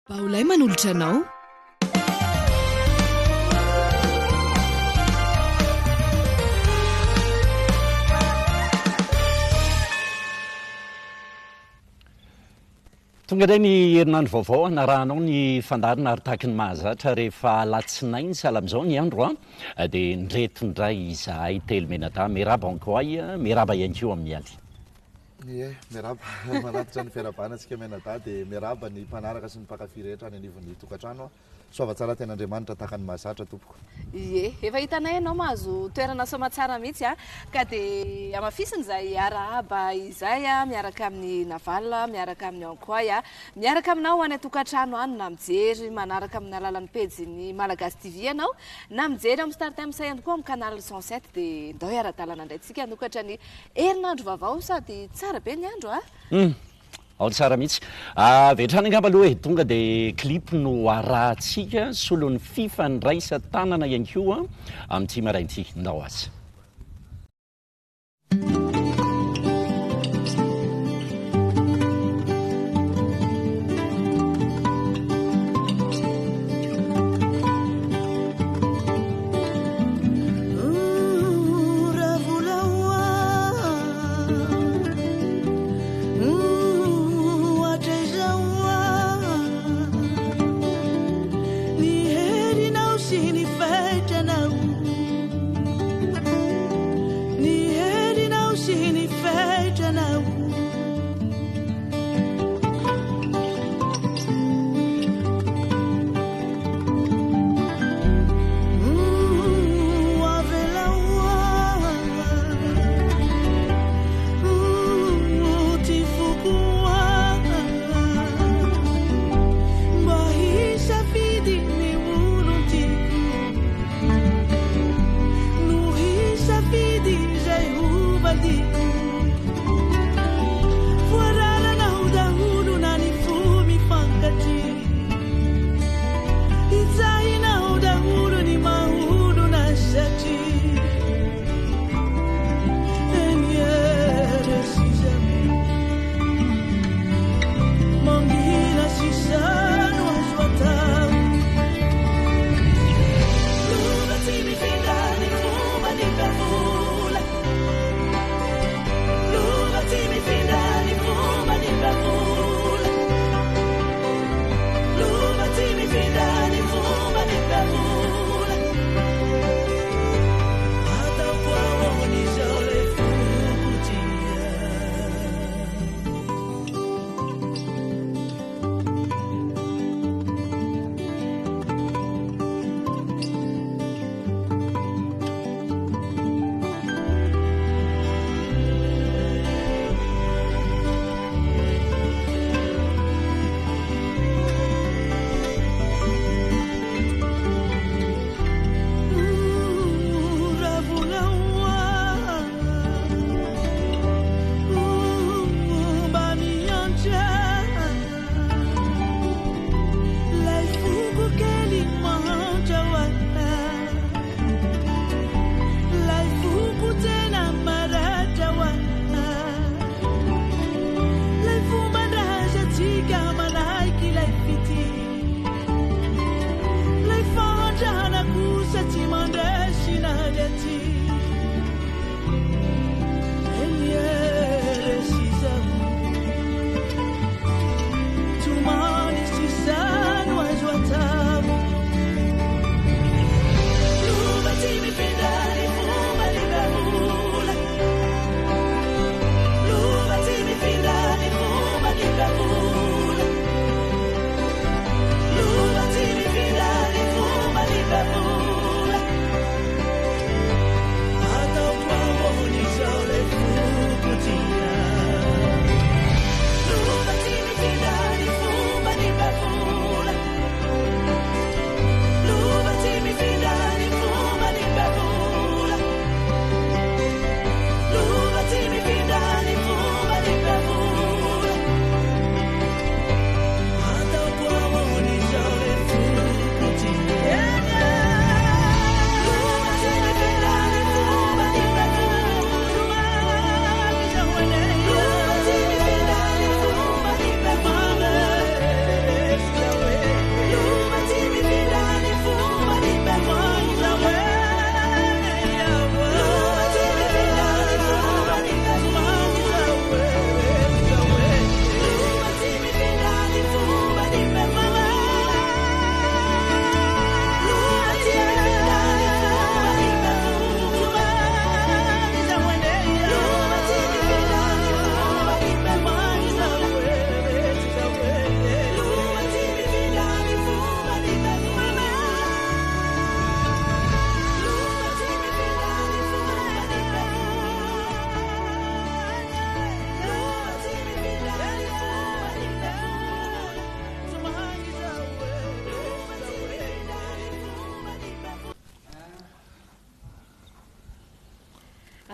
Baolai manolotra anao. Tonga indray ny herinandro vaovao hanarahanao ny fandaharana ary tahaky ny mahazatra rehefa alatsinainy sahala amin'izao ny andro a dia ndreto indray izahay telo menadahy miarahaba Ankoay miarahaba ihany koa amin'i Mialy. Ie, miarahaba manatitra ny fiarahabana antsika mianadahy dia miarahaba ny mpanaraka sy ny mpankafy rehetra any anivon'ny tokantrano. Soava tsara ten'Andriamanitra tahaka ny mahazatra tompoko. Ie, efa hitanay ianao mahazo toerana soamatsara mihitsy a, ka dia hamafisina izay arahaba izay a, miaraka amin'i Naval, miaraka amin'i Ankoay a, miaraka aminao any an-tokantrano any na mijery manaraka amin'ny alalan'ny pejin'ny Malagasy TV ianao na mijery amin'ny Star Times ihany koa amin'ny canal 107 dia ndao hiara-dalana indray tsika hanokatra ny herinandro vaovao sady tsara be ny andro a. Hum. Ao tsara mihitsy. Avy hatrany angamba aloha e, tonga dia clip no arahantsika solon'ny fifandraisan-tanana ihany koa amin'ity maraina ity. Ndao aza.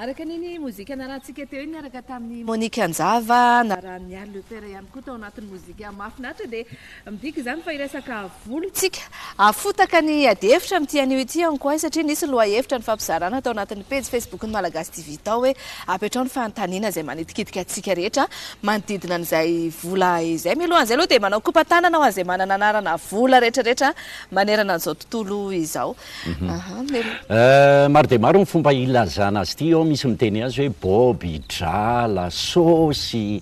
Araka an'iny mozika narahantsika teo iny niaraka tamin'i Monique Anjava, narahan'i Mialy Le Père ihany koa tao anatin'ny mozika mahafinaritra dia midika izany fa hiresaka vola isika. Hafotaka ny adihevitra amin'ity anio ity Ankoay satria nisy lohahevitra nifampizarana tao anatin'ny pejy Facebook-n'ny Malagasy TV tao hoe apetraho ny fanontaniana izay manitikitika antsika rehetra manodidina an'izay vola izay. Mialohan'izay aloha dia manao kopa-tanana ho an'izay manana anarana vola rehetra rehetra manerana an'izao tontolo izao. Maro dia maro ny fomba ilazana azy ity, ao misy miteny azy hoe boby, drala, saosy,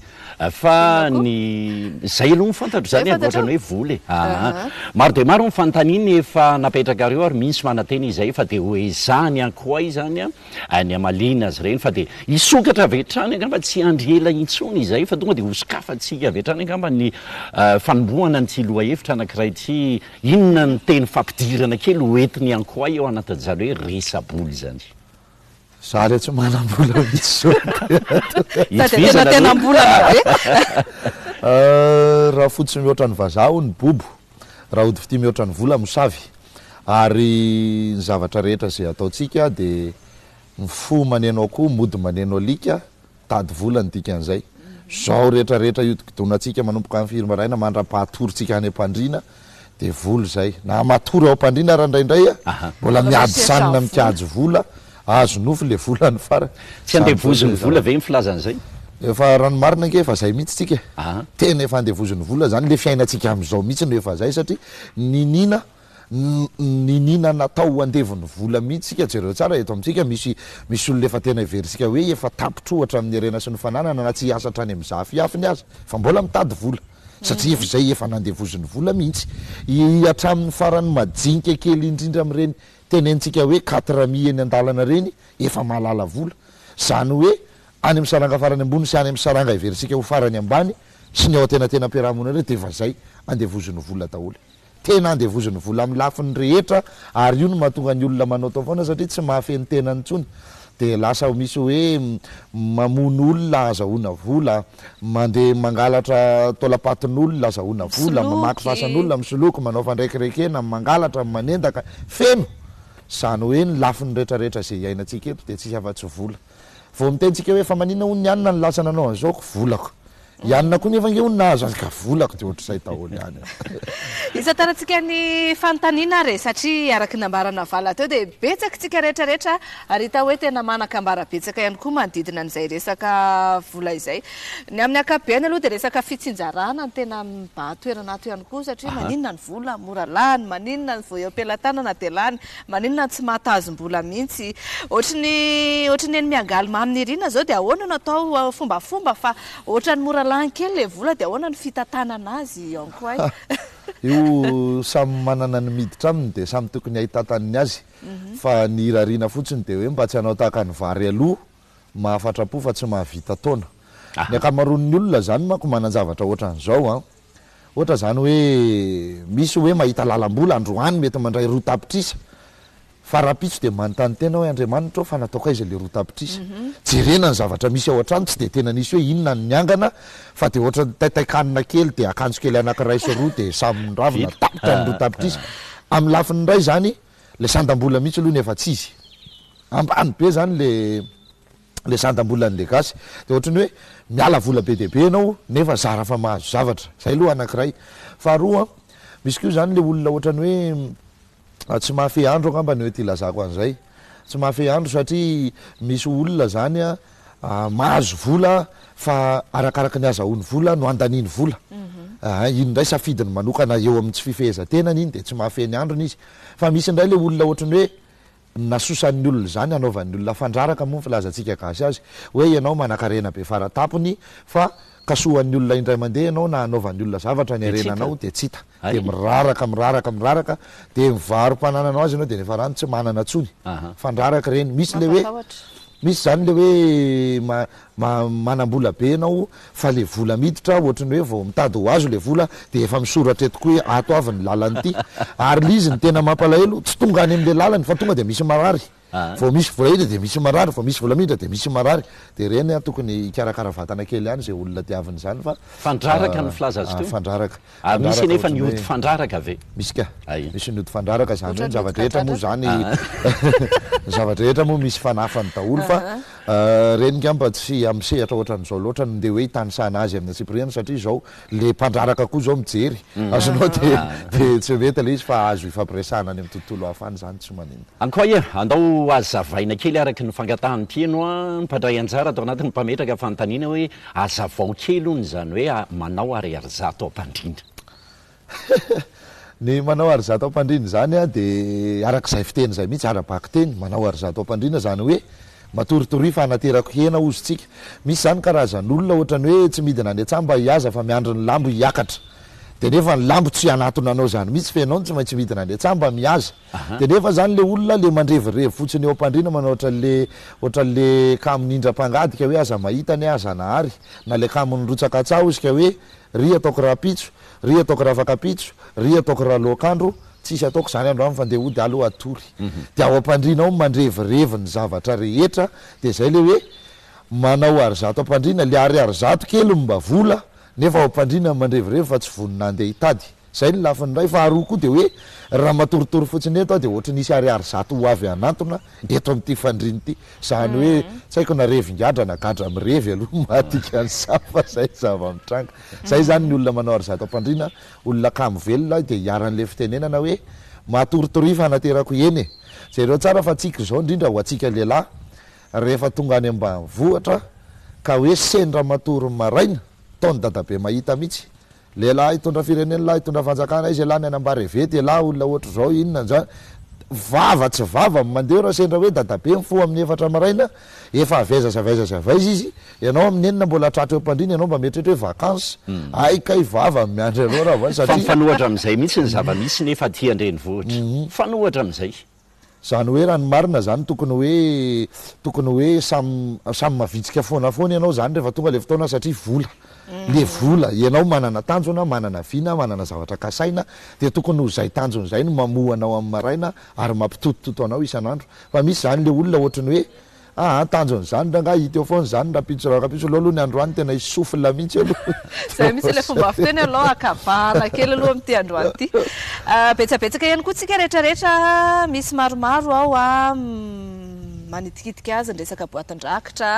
fa ny izay aloha no fantatro izany ankoatra ny hoe vola e. Aa. Maro dia maro ny fanontaniana efa napetrakareo ary misy manantena izay fa dia ho ezahany ankoay izany ny hamaliana azy ireny fa dia hisokatra avy hatrany angamba tsy hiandry ela intsony izay fa tonga dia hosokafantsika avy hatrany angamba ny fanombohana an'ity lohahevitra anankiray ity. Inona ny teny fampidirana kely ho entin'i Ankoay ao anatin'izany hoe resa-bola izany? Za re tsy manam-bola mihitsy zao Sady tena tenam-bola be. Raha fotsy mihoatra ny vazaha hono bobo, raha ody fitia mihoatra ny vola mosavy. Ary ny zavatra rehetra izay ataontsika dia ny fo maneno akoho mody maneno alika, Mitady vola ny dikan'izay. Zao rehetra rehetra ihodinkodonantsika manomboka amin'ny firy maraina mandra-pahatorintsika any am-pandriana dia vola izay. Na matory ao am-pandriana ara indraindray a, mbola miady sanina mikajy vola, azo nofy le vola ny farany. Tsy andevozin'ny vola ve ny filazana izay? Efa raha ny marina ange efa zay mihitsy tsika e. Tena efa andevozin'ny vola zany le fiainantsika amin'izao mihitsy no efa zay satria niniana Niniana natao ho andevon'ny vola mihitsy isika, jereo tsara eto amintsika misy misy olona efa tena heverintsika hoe efa tapitra ohatra amin'ny harena sy ny fananana na tsy hiasa hatrany amin'ny zafiafiny aza fa mbola mitady vola satria efa izay efa nandevozin'ny vola mihitsy. I hatramin'ny farany majinika kely indrindra amin'ireny tenenintsika hoe quatre mille eny an-dalana ireny efa mahalala vola. Izany hoe any amin'ny saranga farany ambony sy any amin'ny saranga heverintsika ho farany ambany sy ny ao antenatenam-piarahamonina ireny dia efa izay andevozin'ny vola daholo. Tena andevozin'ny vola amin'ny lafiny rehetra ary io no mahatonga ny olona manaotao foana satria tsy mahafehy ny tenany intsony. Dia lasa misy hoe mamono olona ahazahoana vola, mandeha mangalatra taolam-patin'olona ahazahoana vola, mamaky fasan'olona, misoloky, manao fandraikirekena, mangalatra, manendaka. Feno! Izany hoe ny lafiny rehetrarehetra izay iainantsika eto dia tsisy afa-tsy vola. Vao miteny tsika hoe fa maninona hono ny anona no lasa nanao an'izao ko volako. I anona koa nefa ange hono nahazo azy ka volako dia ohatr'izay daholo ihany an. Hisantarantsika ny fanontaniana ary e, satria araka ny nambaran'i Navala teo dia betsaka isika rehetra rehetra ary hita hoe tena manan-kambara betsaka ihany koa manodidina an'izay resaka vola izay. Ny amin'ny ankapobeny aloha dia resaka fitsinjarana no tena mibahan-toerana ato ihany koa satria maninona ny vola mora lany, maninona ny vao eo am-pelatanana dia lany. Maninona no tsy mahatazom-bola mihitsy? Ohatry ny ohatry ny eny miangaly Mamy Nirina zao dia ahoana no atao fombafomba fa ohatran'ny mora lany kely ilay vola dia ahoana no fitantanana azy Ankoay? Io samy manana ny miditra aminy dia samy tokony hahitatany ny azy fa ny irariana fotsiny dia hoe mba tsy hanao tahaka ny vary aloha mahafatra-po fa tsy mahavita taona. Ny ankamaroan'ny olona izany manko manan-javatra ohatran'izao an. Ohatra izany hoe misy hoe mahita lalam-bola androany mety mandray roa tapitrisa fa rahampitso dia manontany tena hoe Andriamanitra ô fa nataoko aiza ilay roa tapitrisa? Jerena ny zavatra misy ao an-trano tsy dia tena nisy hoe inona no niangana fa dia ohatra ny taitaikanina kely dia akanjo kely anankiray sy roa dia samy niravina tapitra ny roa tapitrisa. Amin'ny lafiny iray izany ilay sandam-bola mihitsy aloha nefa tsy izy. Ambany be izany ilay le sandam-bolan'le gasy de ohatran'ny hoe miala vola be dia be ianao nefa zara fa mahazo zavatra, zay aloha anakiray. Faharoa, misy koa zany le olona ohatran'ny hoe tsy mahafehy andro angamba no ety ilazako an'izay, tsy mahafehy andro satria misy olona zany an mahazo vola fa arakaraky ny azahoany vola no andaniany vola, iny indray safidiny manokana eo amin'ny tsy fifehezan-tenany iny de tsy mahafehy ny androny izy, fa misy indray le olona ohatran'ny hoe Nasosan'ny olona izany hanaovan'ny olona fandraraka moa ny filazantsika gasy azy, hoe ianao manankarena be faratampony fa kasohan'ny olona indray mandeha ianao na hanaovan'ny olona zavatra ny harenanao dia tsy hita, dia miraraka miraraka miraraka dia mivaro-pananana ho azy ianao dia nefa rano tsy manana intsony, fandraraka ireny, misy le hoe misy izany le hoe ma manam-bola be ianao fa le vola miditra ohatry ny hoe vao mitady ho azo le vola dia efa misoratra eto koa hoe ato avy ny lalan'ity ary le izy ny tena mampalahelo tsy tonga any amin'le lalany fa tonga dia misy marary vao misy vola hiditra dia misy marary vao misy vola miditra dia misy marary dia ireny an tokony hikarakara vatana kely ihany izay olona diavina izany fa Fandraraka no filaza azy teo? Fandraraka. Ary misy anefa ny ody fandraraka ve? Misy ka. Misy ny ody fandraraka, izany hoe ny zava-drehetra moa izany, ny zava-drehetra moa misy fanafany daholo fa. Ireny ngamba tsy amin'ny sehatra ohatran'izao loatra no ndeha hoe hitanisana azy amin'ny antsipiriany satria izao le mpandraraka koa izao mijery azonao dia dia tsy mety ilay izy fa azo ifampiresahana any amin'ny tontolo hafa any izany tsy maninona. Ankoay e! Andao hazavaina kely araka ny fangatahan'ny mpihaino an, mpandray anjara ato anatin'ny mpametraka fanontaniana hoe hazavao kely hono izany hoe manao ariary zato am-pandriana. Ny manao arizato am-pandriana izany dia araka izay fiteny izay mihitsy, ara-bakiteny, manao arizato am-pandriana izany hoe matoritoria fa hanaterako hena hozy tsika. Misy izany karazan'olona ohatran'ny hoe tsy midina any an-tsaha mba hihaza fa miandry ny lambo hiakatra. Dia nefa ny lambo tsy hanatona anao izany mihitsy fa ianao no tsy maintsy midina any an-tsaha mba mihaza. Dia nefa izany ilay olona ilay mandrevirevy fotsiny eo am-pandriana manao ohatran'ilay ohatran'ilay kamo nindram-pangadika hoe aza mahita anie aho Zanahary na ilay kamo nirotsaka an-tsaha hozy ka hoe Ry ataoko rahampitso, ry ataoko rafakampitso, ry ataoko raloakandro, tsisy ataoko izany androany fa ndeha hody aloha hatory. Dia ao am-pandriana ao mandrevirevy ny zavatra rehetra, dia izay ilay hoe manao arizato am-pandriana, ilay ariarizato kely no mba vola, nefa ao am-pandriana mandrevirevy fa tsy vonona handeha hitady. Izay ny lafiny iray. Faharoa koa dia hoe raha matoritory fotsiny eto aho dia ohatry ny hisy ariarizato ho avy hanantona eto amin'ity fandriana ity. Izany hoe tsy haiko na revin-gadra na gadra mirevy aloha no mahadika an'izany fa izay ny zava-mitranga. Izay izany ny olona manao arizato am-pandriana, olona kamo velona dia iharan'ilay fitenenana hoe matoritoria fa hanaterako eny e! Jereo tsara fa antsika izao indrindra ho antsika lehilahy rehefa tonga any ambanivohitra ka hoe sendra matory maraina, ataon'i dadabe mahita mihitsy, Lehilahy hitondra firenena lahy hitondra fanjakana aiza elah ny hanambara evety elah olona ohatr'izao inona zany vava tsy vava ny mandeha eo raha sendra hoe dadabe mifoha amin'ny efatra maraina efa avy aiza sy avy aiza sy avy aiza izy ianao amin'ny enina mbola tratra eo am-pandriana ianao mba mieritreritra hoe vacances hay kay vava ny miandry anao raha vao Fa satria mifanohatra amin'izay mihitsy ny zava-misy nefa aty an-drenivohitra. Mifanohatra amin'izay. Zany hoe raha ny marina zany tokony hoe tokony hoe samy samy mavitrika foana foana ianao zany rehefa tonga le fotoana satria vola le vola ianao manana tanjona manana vina manana zavatra kasaina dia tokony ho zay tanjona zay no mamoha anao amin'ny maraina ary mampitotototo anao isan'andro fa misy zany le olona ohatry ny hoe Aa tanjona izany rangahy hita eo foana izany rahampitso rahampitso aleo aloha ny androany tena hi-souffle mihitsy aloha. Izay mihitsy ilay fomba fiteny aloha hakabahana kely aloha amin'ity androany ity. Betsabetsaka ihany koa tsika rehetra rehetra misy maromaro ao manitikitika azy ny resaka boatin-drakitra,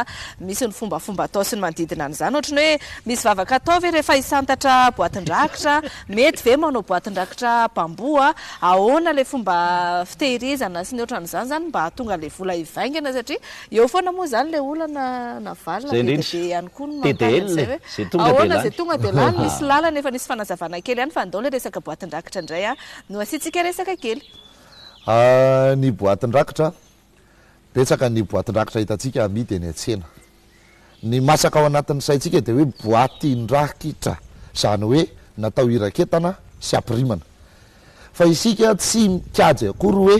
misy ny fombafomba atao sy ny manodidina an'izany ohatry ny hoe misy vavaka atao ve rehefa hisantatra boatin-drakitra, mety ve manao boatin-drakitra bamboa? Ahoana ilay fomba fitehirizana sy ny ohatran'izany izany mba hahatonga ilay vola hivaingana satria eo foana moa izany ilay olana navalona Izay be dia indrindra. be ihany koa no manontany TDL an'izay e, hoe izay tonga dia ahoana izay lany. tonga dia lany, nisy lalana efa nisy fanazavana kely ihany fa andao ilay resaka boatin-drakitra indray no asiantsika resaka kely. Ny boatin-drakitra, betsaka ny boatin-drakitra hitantsika amidy eny an-tsena. Ny masaka ao anatin'ny saintsika dia hoe boatin-drakitra, izany hoe natao hiraketana sy hampirimana. Fa isika tsy mikajy akory hoe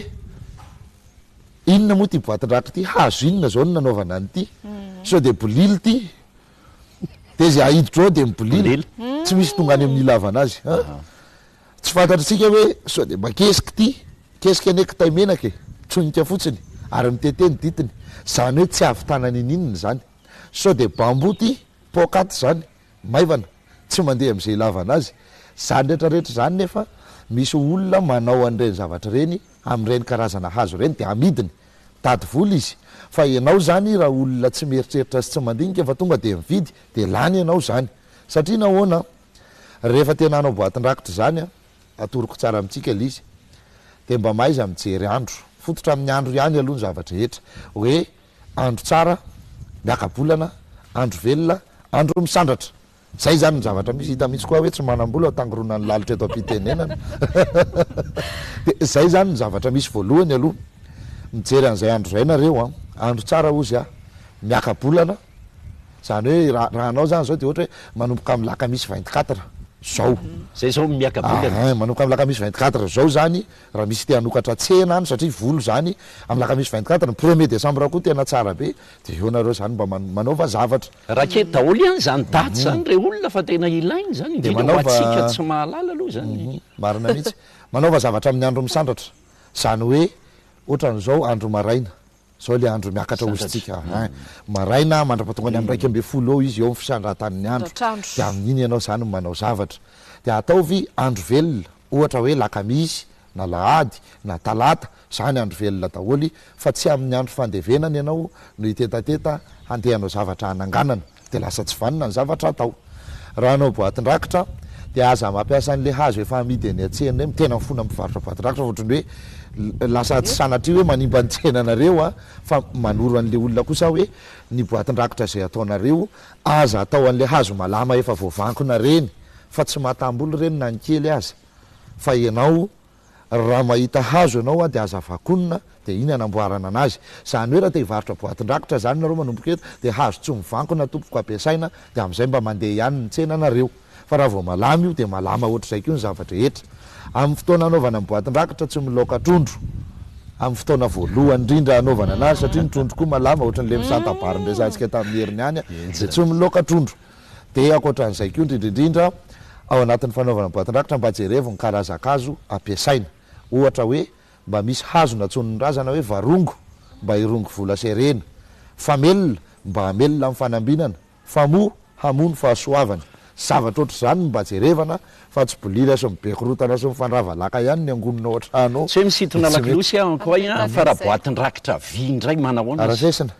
inona moa ity boatin-drakitra ity, hazo inona izao no nanaovana an'ity, sao dia bolily ity, dia izay aiditra ao dia mibolila, tsy misy tonga any amin'ny ilavana azy. Tsy fantatr'isika hoe sao dia mba kesika ity, kesika anie kitay menaka e, tsonika fotsiny ary mitete ny ditiny, izany hoe tsy ahavitana n'ininona izany. Sao dia bambou ity, poakaty izany, maivana, tsy mandeha amin'izay ilavana azy. Izany rehetra rehetra izany nefa misy olona manao an'ireny zavatra ireny amin'ireny karazana hazo ireny dia amidiny, mitady vola izy. Fa ianao izany raha olona tsy mieritreritra sy tsy mandinika fa tonga dia mividy dia lany ianao izany. Satria nahoana? Rehefa tena hanao boatin-drakitra izany an, atoroko tsara amintsika ilay izy, dia mba mahaiza mijery andro. Fototra amin'ny andro ihany aloha ny zava-drehetra. Hoe andro tsara, miaka-bolana, andro velona, andro misandratra. Izay izany ny zavatra misy. Hita mihitsy koa hoe tsy manam-bola tangoronan'ny lalitra eto am-pitenenana. Dia izay izany ny zavatra misy voalohany aloha. Mijery an'izay andro izay nareo an. Andro tsara hozy aho. Miaka-bolana. Izany hoe raha raha anao izany izao dia ohatra hoe manomboka amin'ny lakamisy 24 izao. Izay izao miaka-bolana. Ahin, manomboka amin'ny lakamisy 24 izao izany raha misy te hanokatra tsena any satria vola izany amin'ny lakamisy 24, ny premier décembre koa tena tsara be dia eo nareo izany mba manaova zavatra. Raketo daholo ihany izany daty izany re olona fa tena ilaina izany, Dia indrindra ho manaova antsika tsy mahalala aloha izany. Marina mihitsy. Manaova zavatra amin'ny andro misandratra. Izany hoe ohatran'izao andro maraina. Zao le andro miakatra ozy tsika hein. Maraina mandrapatonga ny amin'ny 11 eo izy eo amin'ny fisandratan'ny andro. Dia amin'iny ianao zany no manao zavatra. Dia ataovy andro velona, ohatra hoe lakamisy, na lahady, na talata, izany andro velona daholo fa tsy amin'ny andro fandevenana ianao no hitetateta handeha hanao zavatra hananganana dia lasa tsy vanona ny zavatra atao. Raha hanao boatin-drakitra dia aza mampiasa an'ilay hazo efa amidy eny an-tsena eny, tena mifona mpivarotra boatin-drakitra fa ohatran'ny hoe lasa tsy sanatria hoe manimba ny tsenanareo an, fa manoro an'ilay olona kosa aho hoe ny boatin-drakitra izay ataonareo aza atao an'ilay hazo malama efa voavankona ireny fa tsy mahatamboly ireny na ny kely aza fa ianao Raha mahita hazo ianao dia aza vakonina dia iny anamboarana anazy. Izany hoe raha te hivarotra boatin-drakitra izany nareo manomboka eto dia hazo tsy mivankona tompoko ampiasaina dia amin'izay mba mandeha ihany ny tsenanareo. Fa raha vao malama io dia malama ohatr'izay koa ny zava-drehetra. Amin'ny fotoana anaovana ny boatin-drakitra tsy milaoka trondro. Amin'ny fotoana voalohany indrindra anaovana anazy satria ny trondro koa malama ohatran'ilay misanta-bary niresahantsika tamin'ny heriny ihany dia tsy milaoka trondro. Dia ankoatran'izay koa indrindra indrindra ao anatin'ny fanaovana boatin-drakitra mba jerevo ny karazan-kazo ampiasaina. Ohatra hoe mba misy hazo nantsoin'ny razana hoe varongo mba hirongo vola sy harena, famelona mba hamelona amin'ny fanambinana, famoha hamoha ny fahasoavana. Zavatra ohatr'izany no mba jerevana fa tsy bolila sy mibekorotana sy mifandrava laka ihany ny angonina ao an-trano ao Tsy hoe misintona dia tsy mety. lakolosy aho ankoay an, fa raha boatin-drakitra vy indray manahoana izy? Arafesina.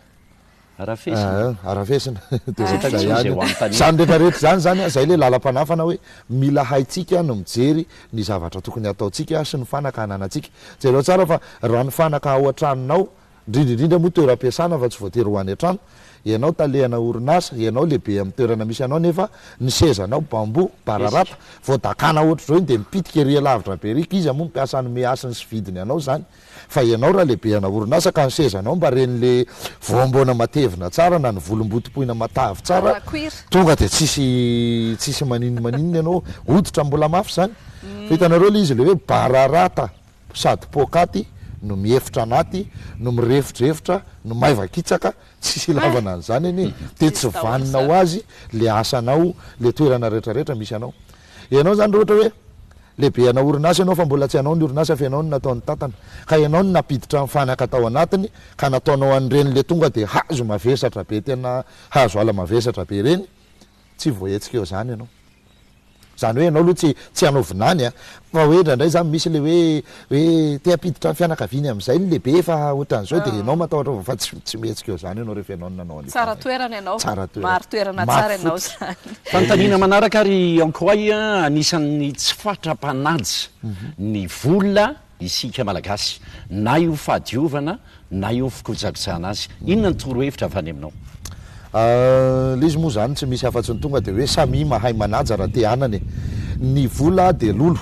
Arafesina. Aa, arafesina. Dia Tsy ohatr'izay intsony ihany. izay ho anontaniana. Izany rehetra rehetra izany izany an, izay ilay lalam-panafana hoe mila haintsika ny mijery ny zavatra tokony hataontsika sy ny fanaka ananantsika. Jereo tsara fa raha ny fanaka ao an-tranonao, indrindra indrindra moa toeram-piasana fa tsy voatery ho any an-trano, ianao talehana orinasa, ianao lehibe amin'ny toerana misy anao nefa ny sezanao bambou, bararata, vao dakana ohatr'izao iny dia mipitika ery alavitra be ery, k'iza moa mpiasa hanome hasiny sy vidiny anao izany? Fa ianao raha lehibe-ana orinasa ka ny sezanao mba reny le voamboana matevina tsara na ny volom-botopoina matavy tsara tonga dia tsisy tsisy maninona maninona ianao, hoditra mbola mafy izany. Fa hitanareo le izy le hoe bararata sady poakaty no miefitra anaty no mirefodrefotra no maivan-kitsaka, tsisy ilavana an'izany anie dia tsy vanona ho azy le asanao, le toerana retraretra misy anao. Ianao izany raha ohatra hoe lehibe ana orinasa ianao fa mbola tsy anao ny orinasa fa ianao no natao nitantana ka ianao no nampiditra ny fanaka tao anatiny ka nataonao an'ireny le tonga dia hazo mavesatra be tena hazo ala mavesatra be ireny, tsy voahetsika eo izany ianao. Izany hoe ianao aloha tsy tsy hanao vinany a, fa hoe indraindray izany misy le hoe hoe te hampiditra ny fianakaviany amin'izay ny lehibe fa ohatran'izao dia ianao matahotra fa tsy tsy mihetsika eo izany ianao rehefa ianao no nanao an'io Tsara fanaka io. toerana ianao. Tsara toerana. Maro toerana tsara Mafy ianao fototra. izany. Fanontaniana manaraka ary Ankoay a, anisan'ny tsy fatra-panaja ny vola isika Malagasy, na io fahadiovana na io fikojakojana azy. Inona ny torohevitra avy any aminao? Ilay izy moa izany tsy misy afa-tsy ny tonga dia hoe samia mahay manaja raha te hanana e. Ny vola dia lolo.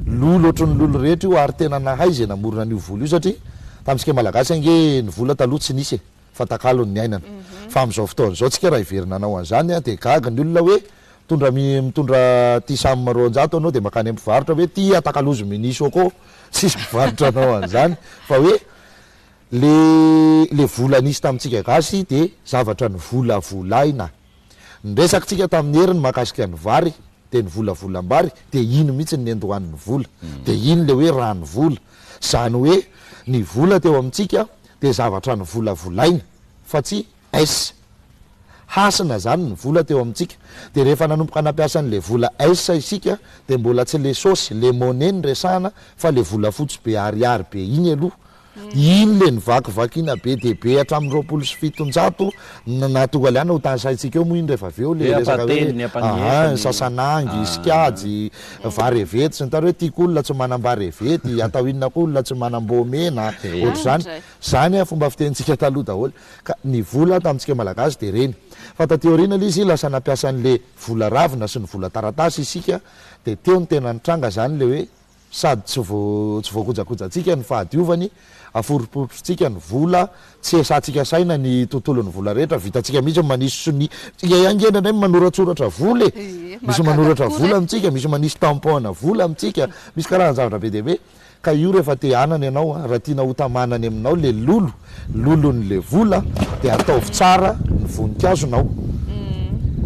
Lolo ohatry ny lolo rehetra io ary tena nahay izay namorona an'io vola io satria tamintsika Malagasy ange ny vola taloha tsy nisy e. Fa takalony ny ainana. Fa amin'izao fotoana izao tsika raha hiverina hanao an'izany dia gaga ny olona hoe mitondra mitondra tisam 200 anao dia mankany amin'ny mpivarotra hoe ty atakalozy mini choco. Tsisy mpivarotra hanao an'izany fa hoe le le vola nisy tamintsika gasy dia zavatra nivolavolaina. Ny resakitsika tamin'ny heriny mahakasika ny vary dia ny volavolam-bary dia iny mihitsy ny nendohan'ny vola. Dia iny le hoe rano vola. Izany hoe ny vola teo amintsika dia zavatra novolavolaina fa tsy S. Hasina izany ny vola teo amintsika. Dia rehefa nanomboka nampiasa an'ilay vola S isika dia mbola tsy le saosy, le monnaie no resahana fa le volafotsy be ariary be iny aloha. Iny le nivakivakiana be dia be hatramin'ny 720 nahatonga ilay ho tanisaintsika eo moa iny rehefa avy eo le resaka hoe aha, sasanangy, sikajy, varevety sy ny tariny hoe tiako olona tsy manam-barevety, atao inona koa olona tsy manam-boamena, ohatr'izany. Izany fomba fitenintsika taloha daholo. Ka ny vola tamintsika Malagasy dia ireny. Fa taty aoriana ilay izy lasa nampiasa an'le vola ravina sy ny vola taratasy isika dia teo no tena nitranga izany le hoe Sady tsy vo tsy voakojakojantsika ny fahadiovany, aforoforotsika ny vola, tsy esantsika saina ny tontolon'ny vola rehetra, vitantsika mihitsy ny manisy sonia, tsika ihany nge indraindray manoratsoratra vola e! Misy manoratra vola amintsika, misy manisy tampon-na vola amintsika, misy karazan-javatra be dia be, ka io rehefa te hanana ianao an, raha tiana ho tamana any aminao le lolo, lolon'le vola dia ataovy tsara ny voninkazonao.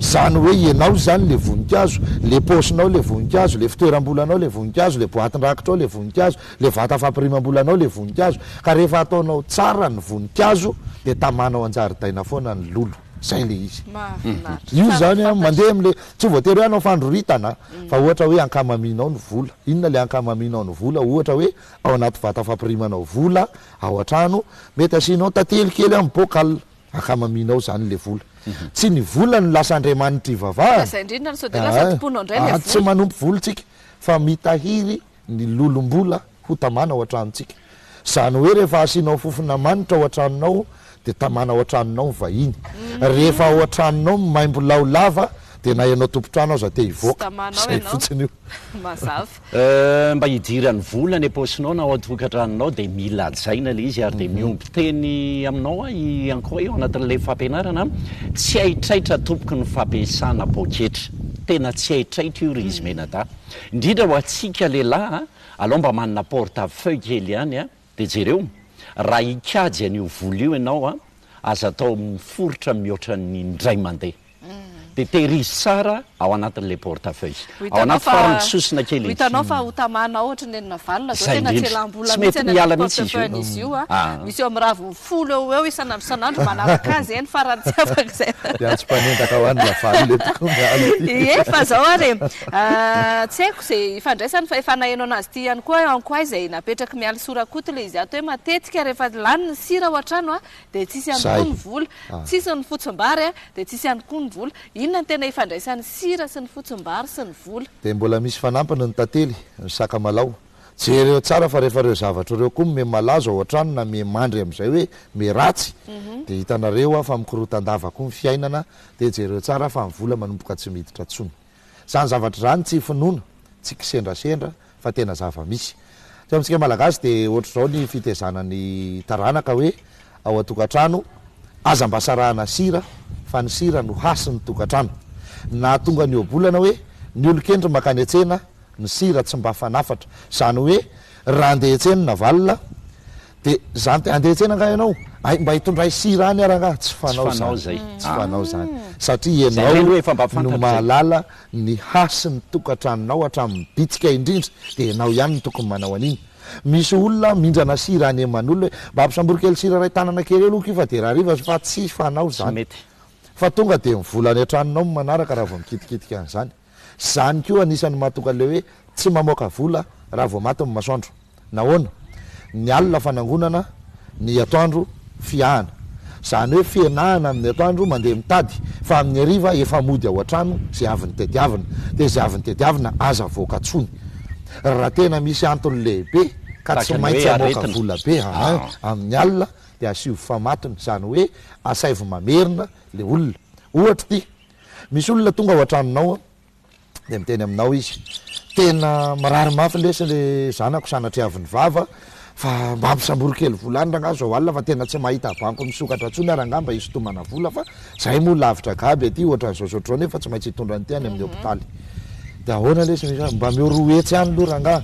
Zany hoe ianao zany le voninkazo, le paosinao le voninkazo, le fitoeram-bolanao le voninkazo, le boatin-drakitrao le voninkazo, le vata fampirimam-bolanao le voninkazo. Ka rehefa ataonao tsara ny voninkazo dia tamanao an-jaridaina foana ny lolo. Zay le izy. Mahafinaritra. Io Tsara zany an, fantatra. mandeha amle, tsy voatery hoe hanao fandroritana fa ohatra hoe ankamamianao ny vola. Inona le ankamamianao ny vola? Ohatra hoe ao anaty vata fampirimanao vola ao an-trano, mety asianao tantely kely amin'ny bocal, ankamamianao zany le vola. Tsy ny vola no lasa andriamanitra ivavahana. Izay indrindra no sao dia lasa tompoinao indray le Aa, tsy vola. manompo vola tsika fa mitahiry ny lolom-bola ho tamana ao an-tranontsika. Izany hoe rehefa asianao fofona manitra ao an-tranonao dia tamana ao an-tranonao ny vahiny. Rehefa ao an-tranonao ny maimbo lao lava dia na ianao tompon-trano aza te Tsy hivoaka. tamana ao Izay ianao. fotsiny io. Mazava. Mba hidiran'ny vola any am-paosinao na ao an-tokantranonao dia mila hajaina ilay izy ary dia miombon-teny aminao aho i Ankoay ao anatin'ilay fampianarana, tsy haitraitra tompoko ny fampiasana poketra. Tena tsy haitraitra io ry izy mianadahy. Indrindra ho antsika lehilahy a, alao mba manana porte feuille kely ihany a, dia jereo, raha hikajy an'io vola io ianao a, aza atao miforitra mihoatra ny indray mandeha. Dia tehirizo tsara ao anatin'ilay porte feuille. Ho Ao hitanao anaty fa faran'ny sosona kely ho iny. hitanao fa ho tamanao ohatry ny nenina valona zao Izay tena tsy indrindra. elam-bola Tsy mihitsy mety any miala anaty mihitsy izy io. porte feuille izy io a. Ah. Misy eo amin'ny raviny folo eo ho eo isan'andro isan'andro manaraka azy eny farany tsy afaka izay. Dia antso mpanendaka ho an'i Lavalona eto koa miala ity. Ie fa zao ary e, tsy haiko izay ifandraisany fa efa naheno anazy ity ihany koa aho ankoay izay napetraky Mialy Soa Rakoto ilay izy ato hoe matetika rehefa lany ny sira ao an-trano a dia tsisy ihany koa Zay. ny vola, tsisy ny fotsimbary a dia tsisy ihany koa ny vola. Inona no tena ifandraisan'ny sira sy ny fotsimbary sy ny vola? Dia mbola misy fanampiny ny tantely, ny sakamalaho. Jereo tsara fa rehefa ireo zavatra ireo koa miha malazo ao an-trano na miha mandry amin'izay hoe miha ratsy dia hitanareo fa mikorotan-dava koa ny fiainana dia jereo tsara fa ny vola manomboka tsy miditra intsony. Izany zavatra izany tsy finoana, tsy kisendrasendra fa tena zava-misy. Teo amintsika Malagasy dia ohatr'izao ny fitezana ny taranaka hoe ao an-tokantrano aza mba sarahana sira fa ny sira no hasin'ny tokantrano. Nahatonga ny ohabolana hoe ny olon-kendry mankany an-tsena ny sira tsy mba fanafatra. Izany hoe raha andeha hiantsena Navalona dia zany te andeha hiantsena angaha ianao? Hay mba hitondray sira any ary angaha? Tsy fanao izany. Tsy fanao izany. Satria ianao no mahalala ny hasin'ny tokantranonao hatramin'ny bitsika indrindra dia ianao ihany no tokony manao an'iny. Misy olona mindrana sira any aman'olona hoe mba ampisambory kely sira iray tanana kely eo aloha ky fa dia rahariva fa tsy fanao izany. Fa tonga dia ny vola any an-tranonao no manaraka raha vao mikitikitika an'izany. Izany koa anisan'ny mahatonga ilay hoe tsy mamoaka vola raha vao maty ny masoandro. Nahoana? Ny alina fanangonana, ny atoandro fiahana. Izany hoe fihenahana amin'ny atoandro mandeha mitady fa amin'ny hariva efa mody ao an-trano izay avy nitediavina. Dia izay avy nitediavina aza avoaka intsony. Raha tena misy antony lehibe ka tsy Tahaka ny maintsy hoe hamoaka aretina. vola be aa amin'ny alina dia asio famatony. Izany hoe asaivo mamerina ilay olona. Ohatra ity, misy olona tonga ao an-tranonao dia miteny aminao izy, tena marary mafy lesy le zanako sanatriavin'ny vava fa mba ampisambory kely vola any rangaha zao alina fa tena tsy mahita banky misokatra intsony aho rangaha mba hisintomana vola fa zahay moa lavitra gaby aty ohatran'izao sy ohatr'izao nefa tsy maintsy hitondra an'ity any amin'ny hopitaly. Dia ahoana lesy misy mba ameo 200 any aloha rangaha.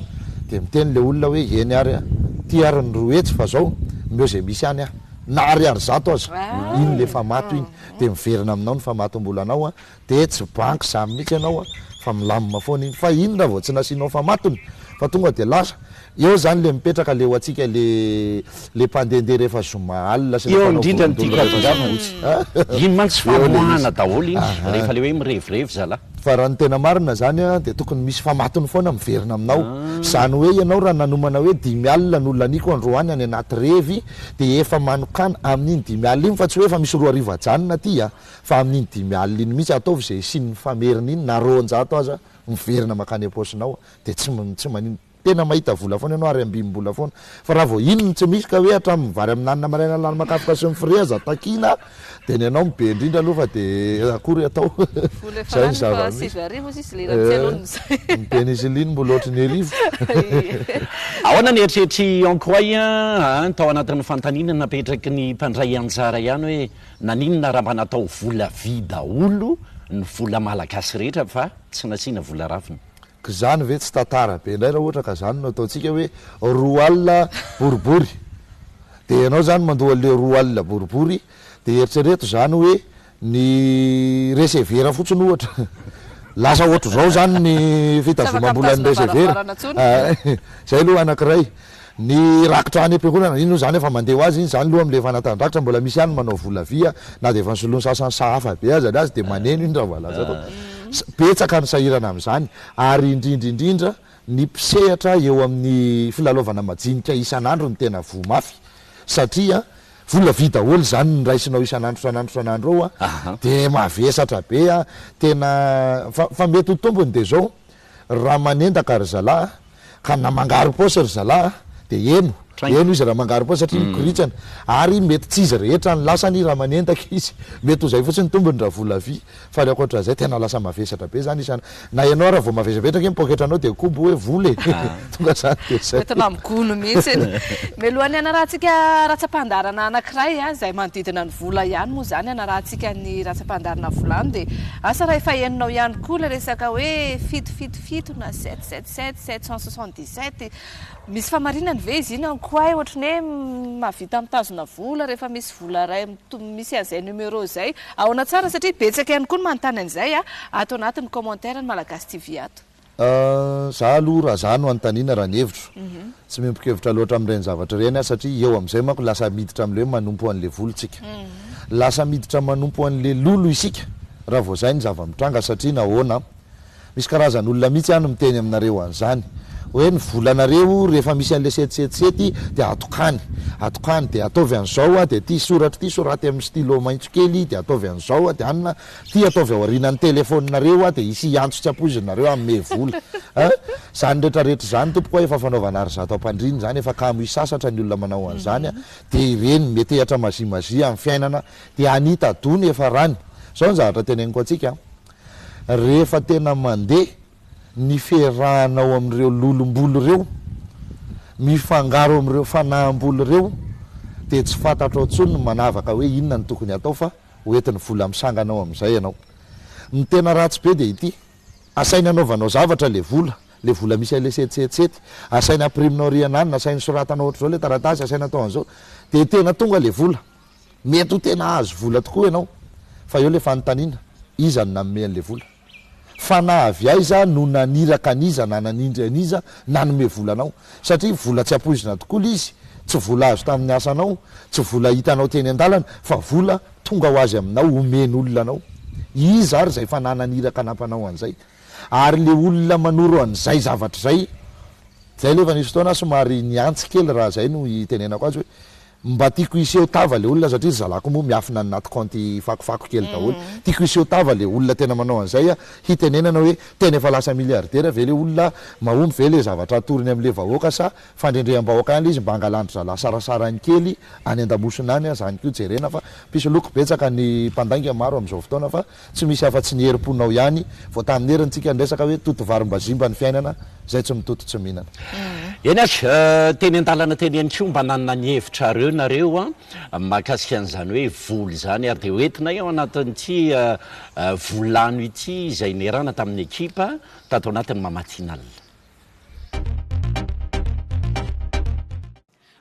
Dia miteny le olona hoe eny ary a, ty ary ny 200 fa zao omeo zay misy any aho na ariary 100 aza, iny le famato iny dia miverina aminao ny famatom-bolanao a. Dia tsy banky izany mihitsy ianao fa milamina foana iny. Fa iny raha vao tsy nasianao famatony fa tonga dia lasa. Eo izany le mipetraka le ho antsika le le mpandehandeha rehefa zoma alina sy le Eo mpanao indrindra no tiako vorondolo rehefa hahatongavana. sabotsy. Iny mantsy Eo le famoahana izy. daholo iny Aha. rehefa le hoe mirevirevy zalahy. Fa raha ny tena marina izany dia tokony misy famatony foana miverina aminao. Izany hoe ianao raha nanomana hoe 50 no laniako androany any anaty revy dia efa manokana amin'iny 50 iny fa tsy hoe efa misy 2000 ajanona aty a. Fa amin'iny 50 iny mihitsy ataovy izay hisian'ny famerina iny na 200 aza miverina mankany am-paosinao dia tsy tsy maninona. Tena mahita vola foana ianao ary ambim-bola foana. Fa raha vao iny no tsy misy ka hoe hatramin'ny vary amin'anana maraina lany makafoka sy ny frais aza takiana dia ny anao no be indrindra aloha fa dia akory atao. Vola efa Izay ny lany fa zava-misy. 9000 sisa ilay raha tsy aloan'izay. Ny pénicilline mbola ohatry ny arivo. Ahoana ny eritreritr'i Ankoay an, tao anatin'ny fanontaniana napetraky ny mpandray anjara ihany hoe Naninona raha mba natao vola vy daholo ny vola malagasy rehetra fa tsy nasiana vola ravina? K'izany ve tsy tantara be indray raha ohatra ka zany no ataontsika hoe 20 alina boribory dia ianao zany mandoa an'le 20 alina boribory dia eritrereto zany hoe ny receveur fotsiny ohatra lasa ohatr'izao zany ny Tsy afaka fitazomam-bolan'ny mitazona receveur varavarana intsony. Zay aloha anankiray. Ny rakitra any am-piangonana, iny moa izany efa mandeha ho azy iny, izany aloha amin'ilay efa anatin'ny rakitra mbola misy ihany ny manao vola vy a, na dia efa nosoloin'ny sasany sahafa be aza ny azy dia maneno iny raha voalaza tao. Betsaka ny sahirana amin'izany ary indrindra indrindra ny mpisehatra eo amin'ny filalaovana majinika isan'andro no tena voa mafy satria vola vy daholo izany ny raisinao isan'andro isan'andro isan'andro eo a, dia mavesatra be a, tena fa fa mety ho tombony dia izao Raha manendaka ry zalahy ka na mangaro-paosy ry zalahy dia heno, heno izy raha mangaro-paosy satria mikoritsana ary mety tsy izy rehetra no lasany raha manendaka izy, mety ho izay fotsiny tombony raha vola vy fa ny ankoatran'izay tena lasa mavesatra be izany isana, na ianao ary vao mavesabesatra ange ny poketranao dia kobo hoe vola e, tonga izany dia izay. Entina migono mihitsy. Mialohan'ny hanarahantsika ratsa-pandaharana anankiray izay manodidina ny vola ihany moa izany hanarahantsika ny ratsa-pandaharana volano dia Asa raha efa henonao ihany koa ilay resaka hoe 777 na 777, 777. Misy famarinany ve izy iny Ankoay? Ohatry ny hoe mahavita mitazona vola rehefa misy vola iray misy an'izay numéro izay. Ahoana tsara satria betsaka ihany koa ny manontany an'izay ato anatin'ny commentaire ny Malagasy TV ato. Za aloha raha za no anontaniana raha ny hevitro, tsy miombon-kevitra loatra amin'ireny zavatra ireny aho satria eo amin'izay manko lasa miditra amin'ilay hoe manompo an'ilay vola tsika. Lasa miditra manompo an'ilay lolo isika raha vao izay ny zava-mitranga satria nahoana? Misy karazan'olona mihitsy any miteny aminareo an'izany hoe ny volanareo rehefa misy an'ilay setisety dia atokany, atokany dia ataovy an'izao dia ity soratra ity soraty amin'ny stylo maitso kely dia ataovy an'izao dia anona Ty ataovy aorianan'ny telephone-nareo a dia hisy hiantso tsy ampoizinareo hanome vola a! Zany rehetra rehetra izany tompoko a efa fanaovana ary zato ampandriana izany efa kamo hisasatra ny olona manao an'izany a dia ireny metehatra mazia mazia amin'ny fiainana dia hanita dony efa rany. Zao ny zavatra teneniko antsika a! Rehefa tena mandeha ny fiarahanao amin'ireo lolom-bolo ireo, mifangaro amin'ireo fanahim-bolo ireo dia tsy fantatrao intsony ny manavaka hoe inona no tokony hatao fa Ho entin'ny vola misangana ao amin'izay ianao. Ny tena ratsy be dia ity, asainy anaovanao zavatra ilay vola, ilay vola misy an'ilay setsetsety, asainy ampiriminao aoriana any, asainy soratanao ohatr'izao ilay taratasy, asaina atao an'izao, dia tena tonga ilay vola. Mety ho tena hahazo vola tokoa ianao, fa eo ilay fanontaniana, iza no nanome an'ilay vola? Fanahy avy aiza no naniraka an'iza na nanindry an'iza nanome vola anao? Satria vola tsy ampoizina tokoa ilay izy, tsy vola azo tamin'ny asanao, tsy vola hitanao teny an-dalana, fa vola tonga ho azy aminao, omen'olona anao. Iza ary izay fanahy naniraka nampanao an'izay? Ary ilay olona manoro an'izay zavatra izay, izay aloha efa nisy fotoana aho somary nihantsy kely raha izay no itenenako azy hoe, Mba tiako hiseho tava le olona satria ry zalahy koa moa miafina any anaty kaonty fakofako kely daholo. Tiako hiseho tava le olona tena manao an'izay hitenenana hoe tena efa lasa milliardaire ve le olona, mahomby ve le zavatra atorony amle vahoaka sa fandrendreham-bahoaka ihany le izy mba hangalan-dry zalahy sarasarany kely any andamosina any, zany koa jerena fa mpisoloky betsaka ny mpandainga maro amzao fotoana fa tsy misy afa-tsy ny herim-ponao ihany, vao tamin'ny heriny tsika niresaka hoe toto varim-bazimba ny fiainana, zay tsy mitoto tsy mihinana. Eny ary, teny an-dalana teny ihany koa mba nanana ny hevitrareo nareo an, mahakasika an'izany hoe vola izany ary dia hoentinay ao anatin'ity volano ity izay niarahana tamin'ny ekipa tato anatin'ny Mamatinal.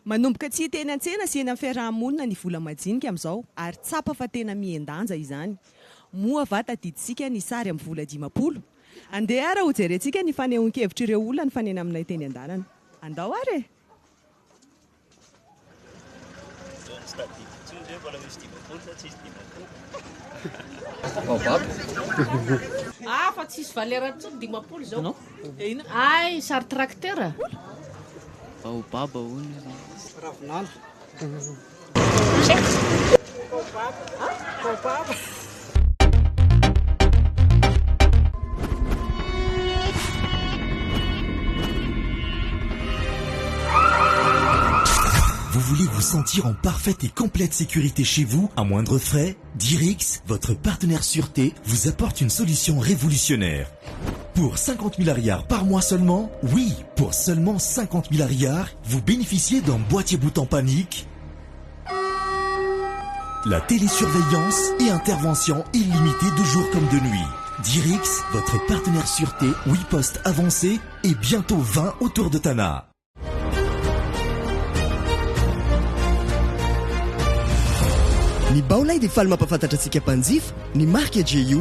Manomboka tsy hita eny an-tsena sy eny amin'ny fiaraha-monina ny vola majinika amin'izao ary tsapa fa tena mihen-danja izany. Moa va tadidintsika ny sary amin'ny vola 50? Andeha ary hojerentsika ny fanehoan-kevitr'ireo olona nifanena aminay teny an-dalana. Andao ary e! Ah fa tsisy valeur intsony 50 izao. Hay sary tracteur. Baobab hono izy. Ravinala. Vous voulez vous sentir en parfaite et complète sécurité chez vous, à moindre frais Dirix, votre partenaire sûreté, vous apporte une solution révolutionnaire. Pour 50 000 ariary par mois seulement, oui, pour seulement 50 000 ariary, vous bénéficiez d'un boîtier bouton panique, la télésurveillance et intervention illimitée de jour comme de nuit. Dirix, votre partenaire sûreté, 8 postes avancés et bientôt 20 autour de Tana. Ny Baolai dia faly mampahafantatra antsika mpanjifa ny marika JU.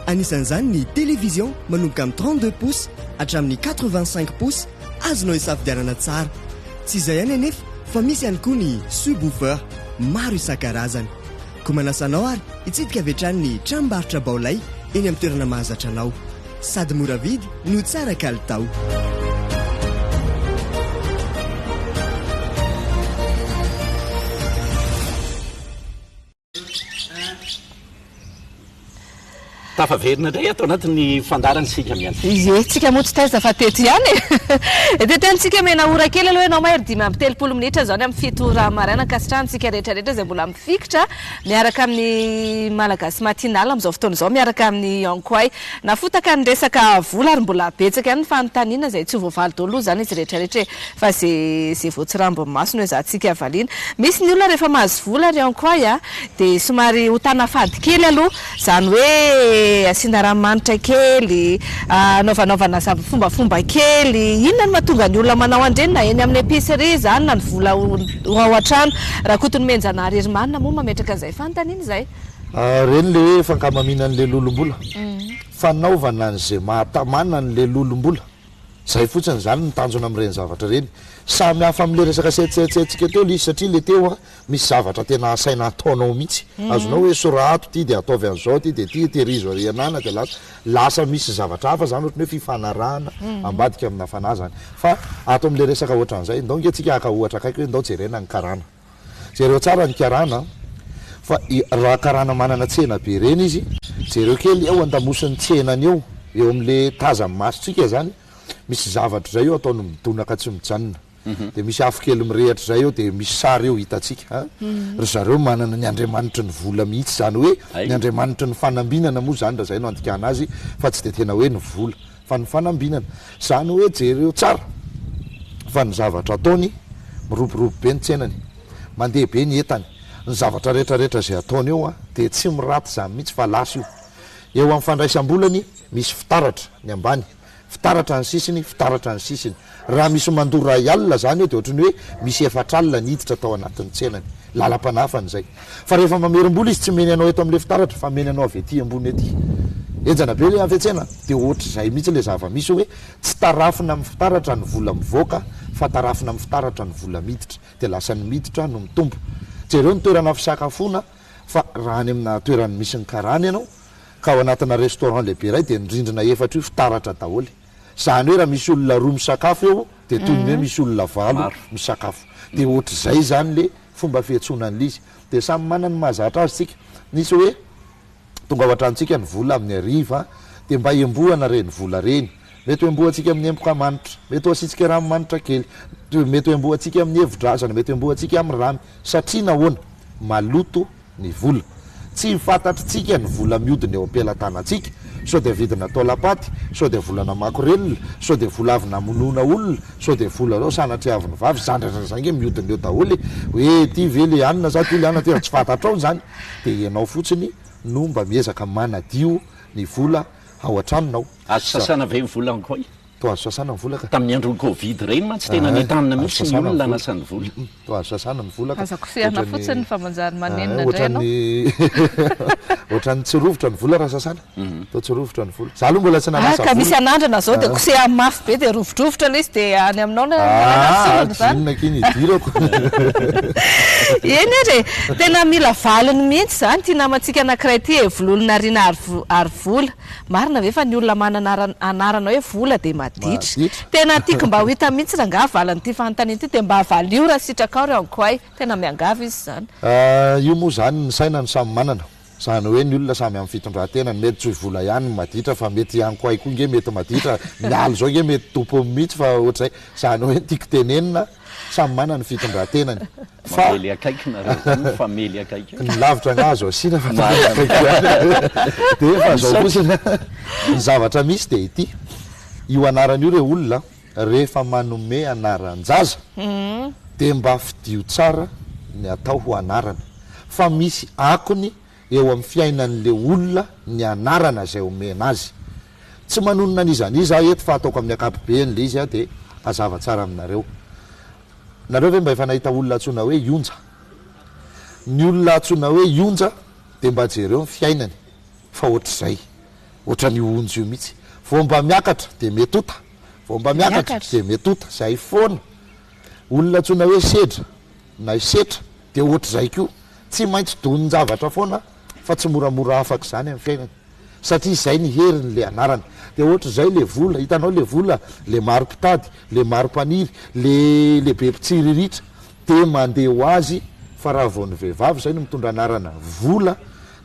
Anisan'izany ny télévision manomboka amin'ny 32 pouces hatramin'ny 85 pouces azonao isafidianana tsara. Tsy izay ihany anefa fa misy ihany koa ny subwoofer maro isan-karazany. Koa manasa anao ary hitsidika avy hatrany ny tranombarotra Baolai eny amin'ny toerana mahazatra anao. Sady mora vidy no tsara kalitao. Tafaverina indray ato anatin'ny fandaharana isika mianaka. Ie, tsika moa tsy taiza fa teto ihany e. Teto ihany tsika mena ora kely aloha ianao mahery 35 minitra izao ny amin'ny 7 ora maraina. Ankasitrahantsika rehetra rehetra izay mbola mifikitra miaraka amin'ny Malagasy Matinale amin'izao fotoana izao miaraka amin'ny Ankoay. Nafotaka ny resaka vola ary mbola betsaka ihany ny fanontaniana izay tsy ho voavaly daholo aloha izany izy rehetra rehetra e. Fa ze ze voatsirambin'ny maso no ezahantsika valiana. Misy ny olona rehefa mahazo vola ry Ankoay a, dia somary hotana fady kely aloha, izany hoe asiana ranomanitra kely, anaovanaovana zava fombafomba kely, inona no mahatonga ny olona manao an'ireny na eny amin'ny épicerie izany na ny vola ho ao an-trano. Rakotonomenjanahary Herimanina moa mametraka an'izay fanontaniana izay. Ireny le hoe fankamamiana an'le lolombola, fanaovana an'izay mahatamana an'le lolombola. Zay fotsiny zany ny tanjona amin'ireny zavatra ireny. Samy hafa amin'le resaka sehatsehatsehantsika teo le izy satria le teo an, misy zavatra tena asaina ataonao mihitsy. Azonao hoe sorato ity de ataovy an'izao ity de ity tehirizo ary anana de lasa lasa misy zavatra hafa zany ohatran'ny hoe fifanarahana ambadika amina fanahy zany. Fa ato amin'le resaka ohatran'izay, ndao nge tsika haka ohatra akaiky hoe ndao jerena ny karana. Jereo tsara ny karana fa raha karana manana tsena be ireny izy, jereo kely eo andamosin'ny tsenany eo, eo amin'le tazan'ny masontsika zany, misy zavatra izay eo ataony midonaka tsy mijanona. Dia misy afo kely mirehatra izay eo dia misy sary eo hitantsika an. Ry zareo manana ny andriamanitry ny vola mihitsy, izany hoe ny andriamanitry ny fanambinana moa izany raha izay no andikana azy fa tsy dia tena hoe ny vola. Fa ny fanambinana. Izany hoe jereo tsara fa ny zavatra ataony, miroborobo be ny tsenany, mandeha be ny entany, ny zavatra rehetra rehetra izay ataony eo dia tsy miraty izany mihitsy fa lasa io. Eo amin'ny fandraisam-bolany misy fitaratra ny ambany, fitaratra ny sisiny, fitaratra ny sisiny. Raha misy mandoa iray alina izany eo dia ohatran'ny hoe misy efatra alina niditra tao anatin'ny tsenany. Lalam-panahafana izay. Fa rehefa mamerim-bola izy tsy meny anao eto amin'ilay fitaratra fa meny anao avy ety ambony ety. Henjana be ilay hafetsena. Dia ohatr'izay mihitsy ilay zava-misy hoe tsy tarafina amin'ny fitaratra ny vola mivoaka fa tarafina amin'ny fitaratra ny vola miditra. Dia lasa ny miditra no mitombo. Jereo ny toerana fisakafoana fa raha any amina toerana misy ny karana ianao ka ao anatina restaurant lehibe iray dia ny rindrina efatra io fitaratra daholo. Izany hoe raha misy olona roa misakafo eo dia toy ny hoe misy olona valo misakafo. Dia ohatr'izay izany ilay fomba fiantsoana an'ilay izy. Dia samy manana ny mahazatra azy tsika. Nisy hoe tonga ao an-tranontsika ny vola amin'ny hariva dia mba embohana ireny vola ireny. Mety ho embohantsika amin'ny emboka manitra, mety ho asiantsika ranomanitra kely, mety ho embohantsika amin'ny hevi-drazana, mety ho embohantsika amin'ny rano. Satria nahoana? Maloto ny vola. Tsy fantatritsika ny vola mihodina eo am-pelatanantsika, sao dia vidina taolam-paty, sao dia vola namakorelina, sao dia vola avy namonoana olona, sao dia vola zao sanatria avy nivavy, izany rehetra izany ange mihodina eo daholo e! Hoe ity ve le anona sa ity le anona, tena tsy fantatrao izany, dia ianao fotsiny no mba miezaka manadio ny vola ao an-tranonao. Azo sasana ve ny vola ankoay? Toa azo sasana ny vola ka. Tamin'ny andron'ny covid ireny mantsy tena nentanina mihitsy ny olona hanasa ny vola. Toa azo sasana ny vola ka. Aza kosehana fotsiny fa manjary manenina indray ianao. Ohatran'ny tsy rovitra ny vola raha sasana. Toa tsy rovitra ny vola. Za aloha mbola tsy nanasa vola. Ah ka misy anandrana zao dia kosehana mafy be dia rovidrovitra ilay izy dia any aminao no alaina ny solony izany. Ah, inona akia ny idirako. Eny ary e! Tena mila valiny mihitsy izany ity namantsika anankiray ity e, Vololonariana Harivola. Marina ve fa ny olona manana anarana hoe vola dia maditra? Tena tiako mba ho hita mihitsy rangaha valin'ity fanontaniana ity dia mba valio raha sitrakao ry Ankoay. Tena miangavy izy izany. Io moa izany ny saina no samy manana. Izany hoe ny olona samy amin'ny fitondran-tenany. Mety tsy ho vola ihany ny maditra fa mety Ankoay koa nge mety maditra. Mialy izao nge mety tompony mihitsy fa ohatr'izay. Izany hoe ny tiako tenenina samy manana ny fitondran-tenany. Fa. Mamely akaiky nareo zany, mifamely akaiky. Ny lavitra angaha azo asiana fa tonga akaiky ihany. Dia fa zao fotsiny an, ny zavatra misy dia ity, io anarana io re olona rehefa manome anaran-jaza dia mba fidio tsara ny atao ho anarana fa misy akony eo amin'ny fiainan'le olona ny anarana izay omena azy. Tsy manonona an'iza n'iza aho eto fa ataoko amin'ny ankapobeny le izy dia hazava tsara aminareo. Nareo ve mba efa nahita olona antsoina hoe Ionja? Ny olona antsoina hoe Ionja dia mba jereo ny fiainany fa ohatr'izay, ohatran'io Onja io mihitsy. Vao mba miakatra dia metota, vao mba miakatra dia metota, zay foana. Olona antsoina hoe Sedra na i Setra dia ohatr'izay koa, tsy maintsy donin-javatra foana fa tsy moramora afaka izany amin'ny fiainany satria izay ny heriny le anarana. Dia ohatr'izay le vola, hitanao le vola, le maro mpitady, le maro mpaniry, le le be mpitsiriritra dia mandeha ho azy fa raha vao ny vehivavy izay no mitondra anarana vola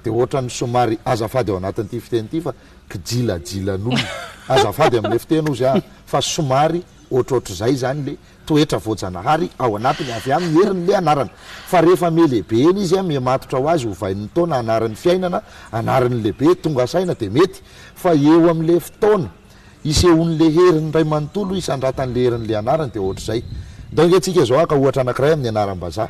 dia ohatran'ny somary azafady ao anatin'ity fiteny ity fa kijilajilan'olona, azafady amin'ilay fiteny hozy aho fa somary Ohatrohatr'izay izany le toetra voajanahary ao anatiny avy amin'ny herin'le anarana. Fa rehefa miha-lehibe eny izy, miha-matotra ho azy, ovain'ny taona, anarin'ny fiainana, anarin'ny lehibe, tonga saina dia mety. Fa eo amin'le fotoana isehoan'le herin'ny ray manontolo, isandratan'le herin'le anarana dia ohatr'izay. Ndao ange tsika izao haka ohatra anankiray amin'ny anaram-bazaha.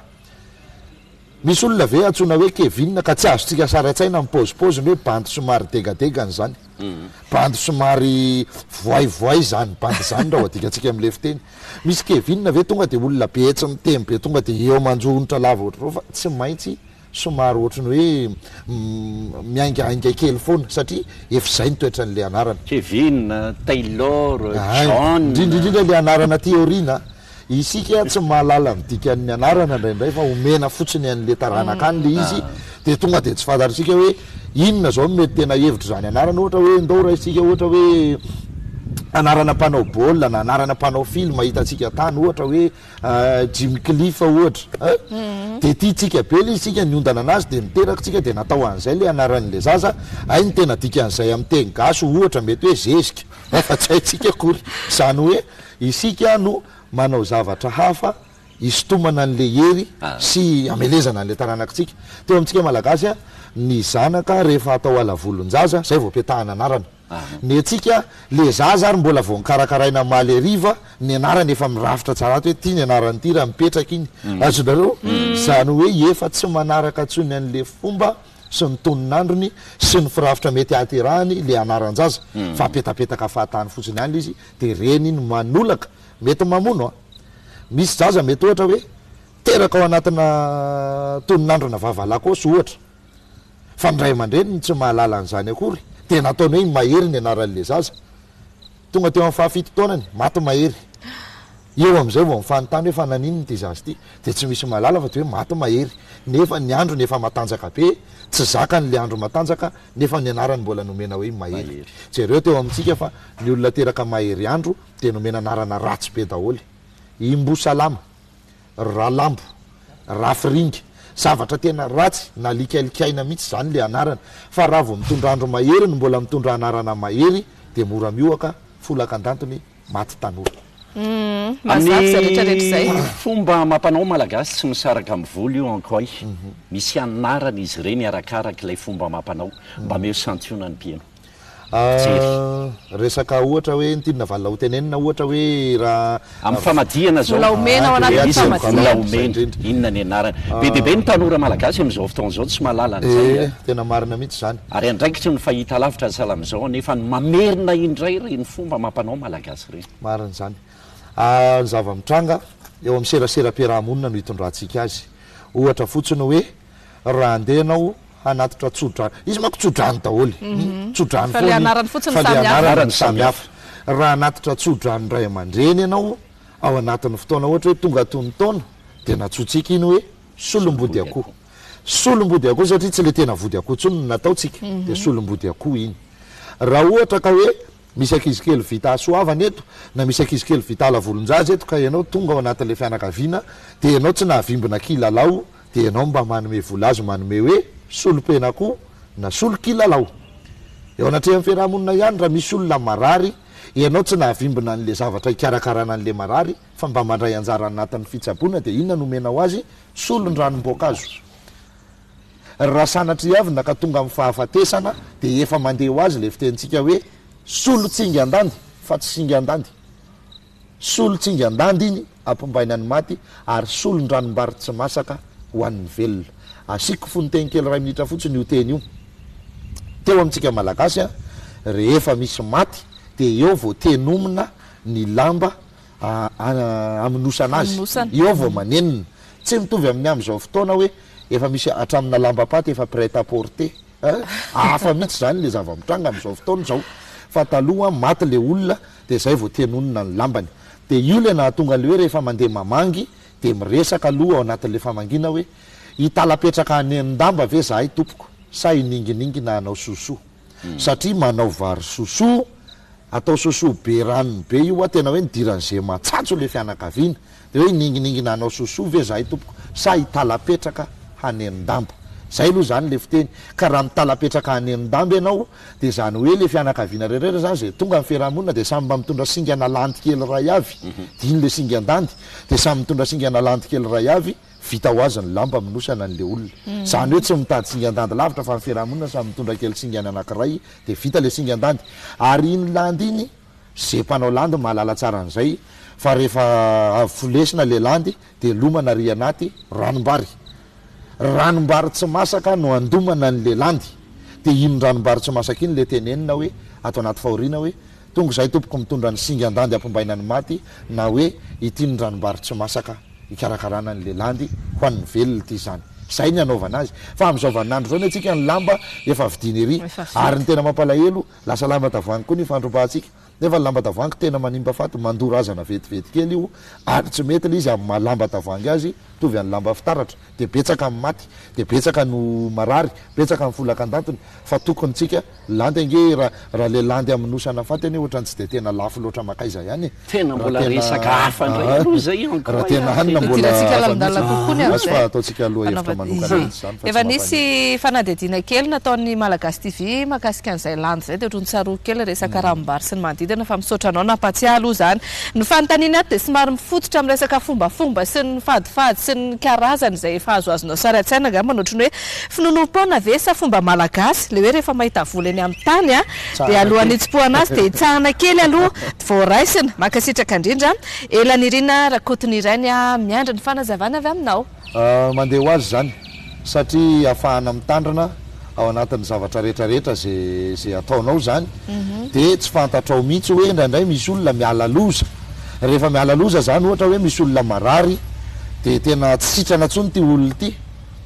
Misy olona ve antsoina hoe Kevin ka tsy azontsika sary an-tsaina ny paozipaoziny hoe bandy somary degadegany izany? Bandy somary voaivoay izany bandy izany raha ho adikantsika amin'ilay fiteny. Misy Kevin ve tonga dia olona be tsy miteny be tonga dia eo manjonitra lava ohatr'ireo fa tsy maintsy somary ohatry ny hoe miaingainga kely foana satria efa izay ny toetran'ilay anarana. Kevin, Taylor, John. Indrindra indrindra ilay anarana aty aoriana. Isika tsy mahalala ny dikan'ny anarana indraindray fa omena fotsiny an'le taranaka any le izy dia tonga dia tsy fantatr'isika hoe inona izao no mety tena hevitr'izany anarana ohatra hoe ndao raisintsika ohatra hoe anarana mpanao baolina na anarana mpanao film hitantsika tany ohatra hoe Jimmy Cliff ohatra eh dia tiantsika be le izy tsika niondana anazy dia niteraka tsika dia natao an'izay le anaran'le zaza hay ny tena dikan'izay amin'ny teny gasy ohatra mety hoe zezika fa tsy haintsika akory izany hoe Isika no manao zavatra hafa hisintomana an'ilay hery sy hamelezana an'ilay taranakitsika. Teo amintsika Malagasy, ny zanaka rehefa atao ala-volon-jaza, izay vao petahana anarana. Ny antsika, le zaza ary mbola vao nokarakaraina omaly hariva, ny anarany efa mirafitra tsara ato hoe ity ny anaran'ity raha mipetraka iny. Azonareo? Izany hoe efa tsy manaraka intsony an'ilay fomba sy ny tonon'androny sy ny firafitra mety hahaterahany ilay anaran-jaza fa apetapetaka fahatany fotsiny ihany ilay izy dia reny no manolaka, mety mamono an! Misy zaza mety ohatra hoe teraka ao anatina tonon'androna vava lakôsy ohatra, fa ny ray aman-dreniny tsy mahalala an'izany akory, dia nataony hoe i Mahery ny anaran'ilay zaza. Tonga teo amin'ny fahafito taonany, maty Mahery. Eo amin'izay vao mifanontany hoe fa naninona ity zaza ity, dia tsy misy mahalala fa dia hoe maty Mahery, nefa ny androny efa matanjaka be, tsy zakany ilay andro matanjaka, nefa ny anarany mbola nomena hoe Mahery. Jereo teo amintsika fa ny olona teraka mahery andro dia nomena anarana ratsy be daholo. Imbosalama, Ralambo, Rafiringa. Zavatra tena ratsy, nalikalikaina mihitsy izany ilay anarana. Fa raha vao mitondra andro mahery no mbola mitondra anarana mahery dia mora miohaka, folaka an-dantony, maty tanora. Mazava izay rehetra rehetra izay. Amin'ny fomba amam-panao malagasy tsy misaraka amin'ny volo io ankoay. Misy anarana izy ireny arakaraka ilay fomba amam-panao. Mba omeo santionany mpihaino. Mpijery. Resaka ohatra hoe ny tian'i Navalona ho tenenina ohatra hoe raha. Amin'ny famadihana izao. Vola omena ao anatin'ny Misy ny vola famadihana. omena. Inona ny anarany. Be dia be ny tanora malagasy amin'izao fotoana izao tsy mahalala an'izay Eh, tena marina mihitsy izany. Ary andraikitry ny fahitalavitra sahala amin'izao anefa ny mamerina indray ireny fomba amam-panao malagasy ireny. Marina izany. Ny zava-mitranga eo amin'ny seraseram-piaraha-monina no itondrantsika azy. Ohatra fotsiny hoe raha handeha ianao hanatitra tso-drano, izy manko tso-drano daholo, tso-drano Fa ilay foana iny, anarany fotsiny fa ilay samy hafa. anarany no samy hafa. Raha hanatitra tso-drano ray aman-dreny ianao ao anatin'ny fotoana ohatra hoe tonga antonon-taona dia nantsointsika iny hoe solombody akoho. Solombody akoho satria tsy ilay tena vody akoho intsony no nataontsika dia solombody akoho iny. Raha ohatra ka hoe misy ankizy kely vita hasoavana eto na misy ankizy kely vita ala volon-jaza eto ka ianao tonga ao anatin'ilay fianakaviana dia ianao tsy nahavimbina kilalao dia ianao mba manome vola azy manome hoe solom-penakoho na solon-kilalao. Eo anatrehan'ny fiaraha-monina ihany raha misy olona marary ianao tsy nahavimbina an'ilay zavatra hikarakarana an'ilay marary fa mba mandray anjara anatin'ny fitsaboana dia inona no omenao azy? Solon-dranom-boankazo. Raha sanatriavina ka tonga amin'ny fahafatesana dia efa mandeha ho azy ilay fitenintsika hoe solon-tsingan-dandy fa tsy singan-dandy. Solon-tsingan-dandy iny ampombaina ny maty ary solon-dranombary tsy masaka ho an'ny velona. Asiako fononteny kely iray minitra fotsiny io teny io. Teo amintsika Malagasy rehefa misy maty dia eo vao tenomina ny lamba hamonosana azy. Eo vao manenina. Tsy mitovy amin'ny amin'izao fotoana hoe efa misy hatramina lambam-paty efa prêt à porter. Hafa mihitsy izany ilay zava-mitranga amin'izao fotoana izao. Fa taloha maty ilay olona dia izay vao tenonina ny lambany. Dia io ilay nahatonga ilay hoe rehefa mandeha mamangy dia miresaka aloha ao anatin'ilay famangiana hoe hitalapetraka hanenon-damba ve zahay tompoko sa hininginingina hanao sosoa? Satria manao vary sosoa, atao sosoa be ranony be io hoa tena hoe nidiran'izay matsatso ilay fianakaviana. Dia hoe hininginingina hanao sosoa ve zahay tompoko sa hitalapetraka hanenon-damba? Zay aloha izany ilay fiteny. Ka raha mitalapetraka hanenon-damba ianao Dia izany hoe ilay fianakaviana rehetra izany izay tonga amin'ny fiaraha-monina dia samy mba mitondra singana landy kely iray avy, dia iny ilay singan-dandy, dia samy mitondra singana landy kely iray avy, vita ho azy ny lamba minosana an'ilay olona. Izany hoe tsy mitady singan-dandy lavitra fa ny fiaraha-monina samy mitondra kely singana anankiray dia vita ilay singan-dandy. Ary iny landy iny, izay mpanao landy mahalala tsara an'izay fa rehefa avy folesina ilay landy dia lomana ary anaty ranombary. Ranombary tsy masaka no andomana an'le landy. Dia iny ranombary tsy masaka iny le tenenina hoe ato anaty fahoriana hoe tonga izahay tompoko mitondra ny singan-dandy ampombaina ny maty na hoe ity ny ranombary tsy masaka hikarakarana an'le landy ho an'ny velona ity izany. Izay ny anaovana azy. Fa amin'izao vaninandro izao anie tsika ny lamba efa vidiana ery. Ary ny tena mampalahelo lasa lamba tavoahangy koa ny ifandrombahantsika. Nefa ny lamba tavoahangy tena manimba faty, mandoa razana vetivety kely io ary tsy mety ilay izy amin'ny maha lamba tavoahangy azy, mitovy an'ny lamba fitaratra, dia betsaka ny maty, dia betsaka no marary, betsaka ny folaka an-dantony, fa tokony tsika, landy ange raha raha ilay landy amonosana faty anie ohatran'ny tsy dia tena lafo loatra makaiza ihany e, Tena raha mbola tena resaka hafa indray aloha izay raha tena incroyable hanina mbola Idirantsika hafa lalindalina mihitsy, kokoa ny azo amin'izay. fa ataontsika lohahevitra Fanaova- manokana mihitsy izany fa Efa tsy nisy mampaninona. fanadihadiana kely nataon'ny Malagasy TV mahakasika an'izay landy izay dia ohatran'ny tsaroako kely resaka ranombary sy ny manodidina fa misaotra anao nampatsiahy aloha izany. Ny fanontaniana ato dia somary mifototra amin'ny resaka fombafomba sy ny fadifady sy ny karazany izay efa azoazonao sary an-tsaina angamba ny ohatran'ny hoe finoanoam-poana ve sa fomba malagasy ilay hoe rehefa mahita vola eny amin'ny tany dia Tsara alohan'ny kely. hitsopohana azy dia hitsahana kely aloha vao raisina. Mankasitraka indrindra. Elanirina Rakotonirainy miandry ny fanazavana avy aminao. Mandeha ho azy izany satria ahafahana mitandrina ao anatin'ny zavatra rehetra rehetra ze ze ataonao izany dia tsy fantatrao mihitsy hoe indraindray misy olona miala loza, rehefa miala loza izany ohatra hoe misy olona marary dia tena tsy sitrana intsony ity olona ity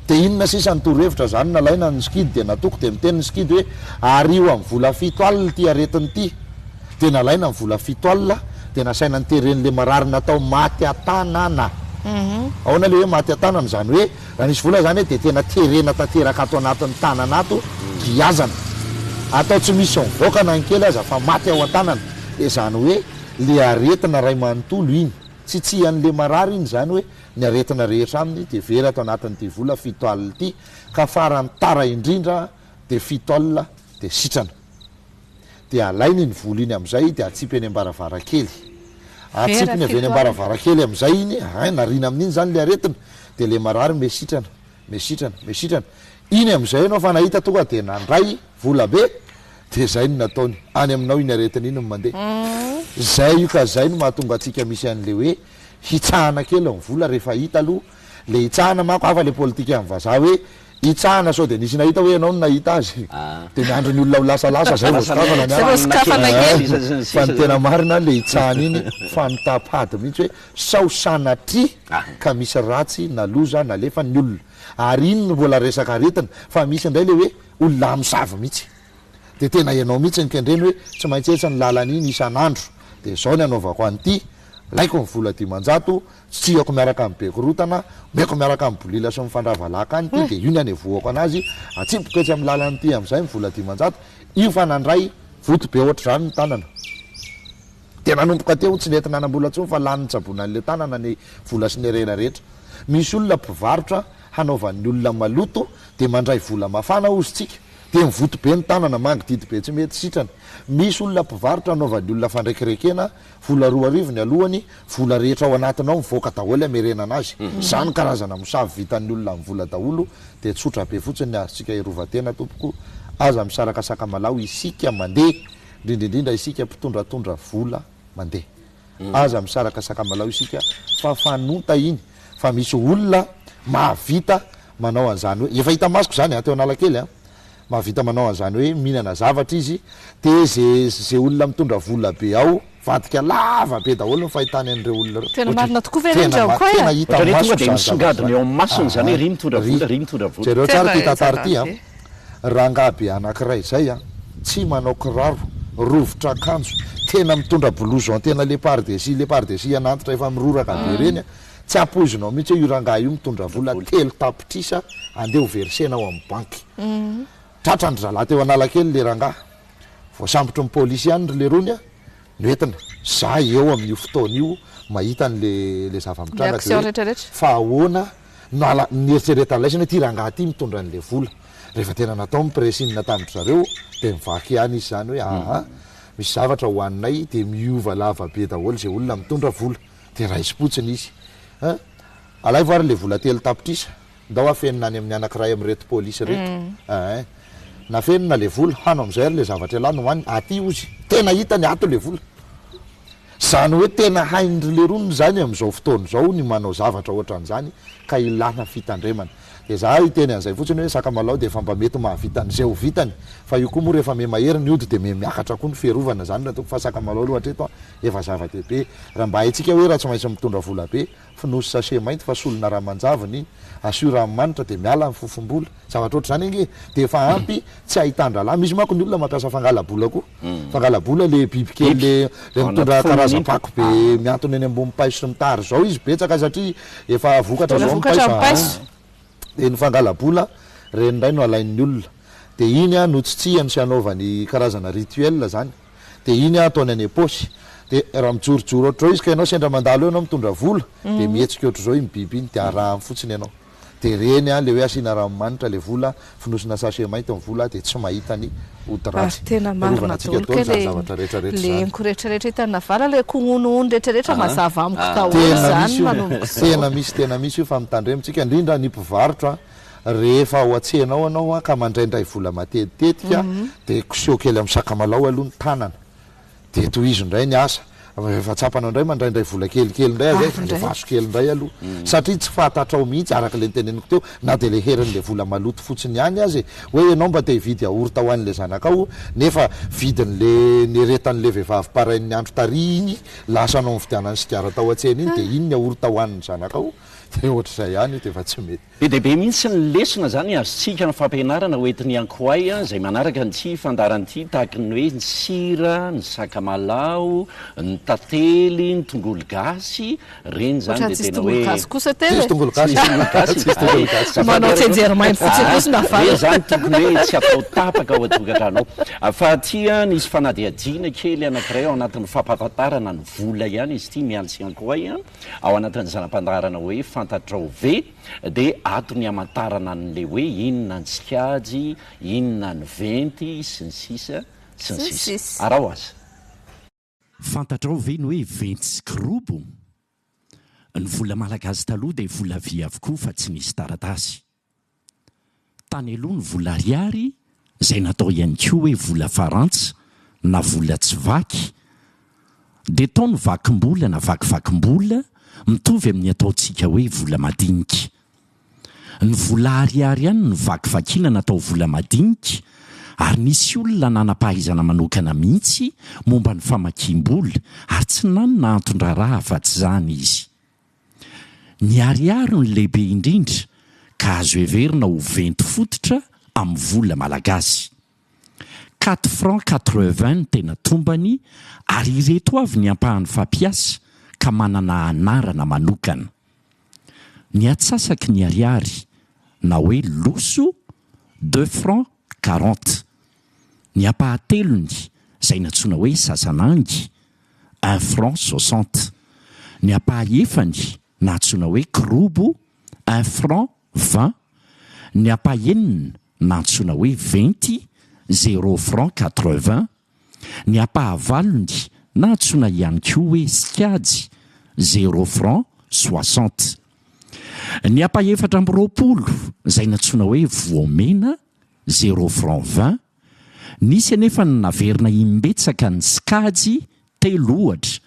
dia inona sisa ny torohevitra izany nalaina ny sikidy dia natoko dia miteny ny sikidy hoe ario amin'ny vola 7000 ity aretina ity dia nalaina ny vola 7000 dia nasaina noteren'le marary natao maty an-tanana. Ahoana le hoe maty an-tanana? Izany hoe raha misy vola izany dia tena terena tanteraka ato anatin'ny tanana ato giazana. Atao tsy misy mivoaka na ny kely aza fa maty ao an-tanana. Dia izany hoe le aretina iray manontolo iny. Tsy tsian'le marary iny izany hoe ny aretina rehetra aminy dia very ato anatin'ity vola 7000 ity ka farany tara indrindra dia 7000 dia sitrana. Dia alainy iny vola iny amin'izay dia atsipy eny am-baravarankely. Vera Atsipiny avy eny 70. am-baravarankely amin'izay iny, hein, nariana amin'iny izany ilay aretina, dia ilay marary miha sitrana, miha sitrana, miha sitrana. Iny amin'izay ianao fa nahita tonga dia nandray vola be, dia izay no nataony. Any aminao iny aretina iny no mandeha. Izay io ka izay no mahatonga antsika misy an'ilay hoe hitsahana kely ny vola rehefa hita aloha. Ilay hitsahana manko hafa ilay politikan'ny vazaha hoe Hitsahana sao dia nisy nahita hoe ianao no nahita azy dia miandry ny olona ho lasalasa zay vao sokafana ny Zay vao sokafana kely. Fa ny tena marina le hitsahana iny fanotapady mihitsy hoe sao sanatria ka misy ratsy na loza nalefan'ny olona. Ary iny no mbola resaka aretina fa misy indray le hoe olona hamosavy mihitsy. Dia tena ianao mihitsy no kendreny hoe tsy maintsy etsy ny lalana iny isan'andro dia izao ny anaovako an'ity, alaiko ny vola 500, Tsihako miaraka amin'ny bekorotana, omeko miaraka amin'ny bolila sy ny fandravalaka any ity dia io ny anevohako anazy, atsipiko etsy amin'ny lalana ity amin'izay ny vola 500, io fa nandray voto be ohatr'izany ny tanana. Dia nanomboka teo tsy nety nanam-bola intsony fa lany nitsaboana an'ilay tanana ny vola sy ny harena rehetra. Misy olona mpivarotra hanaovan'ny olona maloto dia mandray vola mafana hozy tsika dia mivoto be ny tanana, mangididy be tsy mety sitrana. Misy olona mpivarotra hanaovan'ny olona fandrekirekena Vola 2000 ny alohany, vola rehetra ao anatiny ao mivoaka daholo hamerenana azy. Zany karazana mosavy vitan'ny olona amin'ny vola daholo dia tsotra be fotsiny ny azontsika hirovan-tena tompoko, aza misaraka sakamalaho isika mandeha, indrindra indrindra isika mpitondratondra vola mandeha. Aza misaraka sakamalaho isika fa fanonta iny fa misy olona mahavita manao an'izany hoe, efa hita masoko izany an, teo Analakely an, mahavita manao an'izany hoe mihinana zavatra izy de ze ze olona mitondra vola be ao vadika lava be daholo ny fahitany an'ireo olona ireo. Tena marina tokoa ve ireny Tena ry Ankoay a? tena hita Ohatran'ny hoe tonga masoko dia izany zavatra misongadina izany. eo amin'ny masony izany hoe Aa ry mitondra ry. vola, ry mitondra vola. Jereo tsara Tena ity tantara ity tsara an. be. Rangahy be anankiray izay an, tsy manao kiraro. rovitra akanjo, tena mitondra blouson tena le pardesi le pardesi an'antitra efa miroraka be ireny, tsy ampoizinao mihitsy hoe io rangahy io mitondra vola 3 tapitrisa andeha ho versena ao amin'ny banky. Tratran-dry zalahy teo Analakely le rangahy, voasambotry ny polisy ihany ry lerony a, noentina. Za eo amin'io fotoana io mahita an'le le zava-mitranga de hoe fa ahoana no ala- nieritreretan'laisany hoe ty rangahy ty mitondra an'le vola. Rehefa tena natao ny pressing tamin-dry zareo de mivaky ihany izy zany hoe aa misy zavatra hohaninay de miova lava be daholo ze olona mitondra vola. De raisim-potsiny izy. Hein! Alaivo ary le vola 3 tapitrisa, ndao afenina any amin'ny anankiray amin'ireto polisy ireto. Hein! Nafenina le vola, hano amin'izay ary le zavatra ialahy no hohanina. Aty ozy, tena hitany ato le vola. Zany hoe tena hain-dry lerony zany amin'izao fotoana izao ny manao zavatra ohatran'izany ka ilana fitandremana. De za hiteny an'izay fotsiny hoe sakamalao de efa mba mety mahavita an'izay ho vitany fa io koa moa rehefa miha mahery ny ody de miha miakatra koa ny fiarovana zany raha toa fa sakamalao aloha hatreto an efa zava-dehibe. Raha mba haintsika hoe raha tsy maintsy mitondra vola be, fonosy sachet mainty fa solona ramanjavona iny, asio ranomanitra de miala ny fofom-bola. Zavatra ohatr'izany ange de efa ampy tsy ahitan-drahalahy. Misy manko ny olona mampiasa fangala-bola koa. Fangala-bola le bibikely le le mitondra karazam-pako be mihantona eny ambony paiso sy mitary zao izy betsaka satria efa vokatra zao ny paiso a. De ny fangala-bola reny indray no alain'ny olona. De iny no tsitsihany sy anaovany karazana rituel zany. De iny ataony any am-paosy. De raha mijorojoro ohatr'izao izy ka ianao sendra mandalo eo ianao mitondra vola de mihetsika ohatr'izao iny biby iny de arahany fotsiny ianao. De reny le hoe asiana ranomanitra le vola, fonosina sachet mainty ny vola de tsy mahita ny ody ratsy. Ary tena marina Fiarovana antsika daholo kay daholo zany le zavatra rehetrarehetra le zany. henoko rehetrarehetra hitan'i Navala le kohonohono rehetrarehetra mazava amiko daholo Tena zany misy io, manomboka izao. tena misy, tena misy io fa mitandremo-tsika indrindra ny mpivarotra rehefa ao an-tsena ao ianao ka mandraindray vola matetitetika de koseho kely amin'ny sakamalao aloha ny tanana de tohizo indray ny asa. Rehefa tsapanao indray mandraindray vola kelikely indray aza Avy indray. alefaso kely indray aloha satria tsy fantatrao mihitsy araka le niteneniko teo na de le herin'le vola maloto fotsiny ihany aza e hoe ianao mba te hividy yaourt ho an'le zanakao nefa vidin'le neretan'le vehivavy parain'ny andro tary iny lasa anao nividianany sigara tao an-tsena iny de iny ny yaourt ho an'ny zanakao de ohatr'izay ihany io de efa tsy mety. Be dia be mihitsy ny lesona izany azontsika ny fampianarana hoentin'ny Ankoay izay manaraka an'ity fandaharana ity tahaky ny hoe ny sira, ny sakamalaho, ny tantely, ny tongolo gasy, ireny izany Ohatran'ny dia tsisy tena tongolo hoe gasy kosa tena Tsisy e. tongolo gasy. Tsisy tongolo gasy. Tsisy tongolo gasy. Manao tsianjery maimbo fotsiny kosa Navala. Ireny izany tokony hoe tsy atao tapaka ao an-tokantrano ao. Fa aty nisy fanadihadiana kely anankiray ao anatin'ny fampahafantarana ny vola ihany izy ity Mialy sy Ankoay. Ao anatin'ny zana-pandaharana hoe Fantatrao Ve? dia ato ny hamantarana an'ilay hoe inona ny sikajy, inona ny venty, sy ny sisa sy ny sisa. Araho aza. Fantatrao ve ny hoe venty sy kirobo? Ny vola malagasy taloha dia vola vy avokoa fa tsy nisy taratasy. Tany aloha ny vola ariary izay natao ihany koa hoe vola farantsa na vola tsy vaky dia tao ny vakim-bola na vakivakim-bola mitovy amin'ny ataontsika hoe vola madinika. Ny vola ariary ihany no vakivakiana natao vola madinika ary nisy olona nanam-pahaizana manokana mihitsy momba ny famakiam-bola ary tsy nanana anton-draharaha afa-tsy izany izy. Ny ariary no lehibe indrindra ka azo heverina ho venty fototra amin'ny vola malagasy. Quatre francs quatre-vingts no tena tombany ary ireto avy ny ampahany fampiasa ka manana anarana manokana. Ny atsasaky ny ariary na hoe loso, deux francs quarante. Ny ampahatelony izay nantsoina hoe sasanangy, un franc soixante. Ny ampahaefany na antsoina hoe kirobo, un franc vingt. Ny ampahenina na antsoina hoe venty, zéro franc quatre-vingts. Ny ampahavalony na antsoina ihany koa hoe sikajy, zéro franc soixante. Ny ampahefatra 28 izay nantsoina hoe voamena, zéro franc vingt. Nisy anefa ny naverina imbetsaka ny sikajy telo ohatra,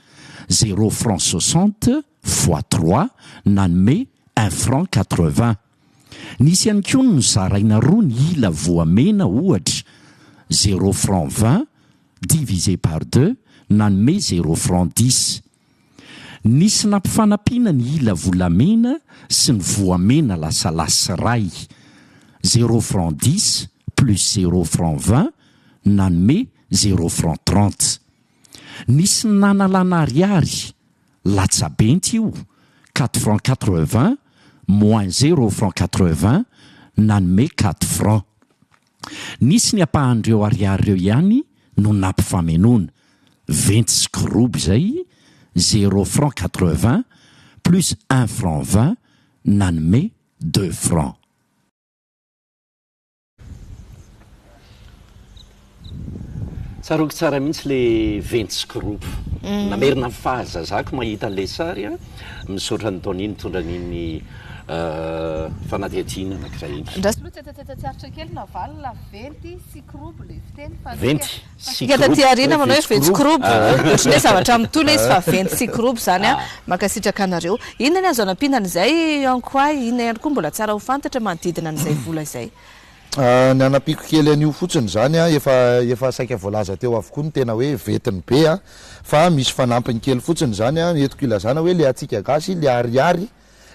zéro franc soixante fois trois nanome un franc quatre-vingts. Nisy ihany koa ny nozaraina roa ny ila voamena ohatra, zéro franc vingt divisé par deux nanome zéro franc dix. Nisy nampifanampiana ny ila volamena sy ny voamena lasalasy iray, zéro franc dix plus zéro franc vingt nanome. zéro franc trente. Nisy nanalana ariary latsa-benty io, quatre francs quatre-vingts moins zéro franc quatre-vingts nanome quatre francs. Nisy ny ampahan'ireo ariary ireo ihany no nampifamenoana, venty sy kirobo izay, zéro franc quatre-vingts plus un franc vingt nanome deux francs. Tsaroako tsara mihitsy le venty sy kirobo. Namerina ny fahazazako mahita an'le sary a. Misaotra an'i Tony nitondra an'iny fanadihadiana anankiray iny. Andraso aloha tsetsatsetsa tsy aritra kely Navalona, venty sy kirobo le fiteny fa Venty sy tsika taty kirobo. aoriana manao hoe venty sy kirobo. Ohatran'ny hoe zavatra mitohy ilay izy fa venty sy kirobo izany a. Mankasitraka anareo. Inona ny azo anampiana an'izay Ankoay? Inona ihany koa mbola tsara ho fantatra manodidina an'izay vola izay? Ny hanampiako kely an'io fotsiny izany an, efa efa saika voalaza teo avokoa ny tena hoe ventiny be an, fa misy fanampiny kely fotsiny izany an, entiko ilazana hoe le antsika gasy le ariary,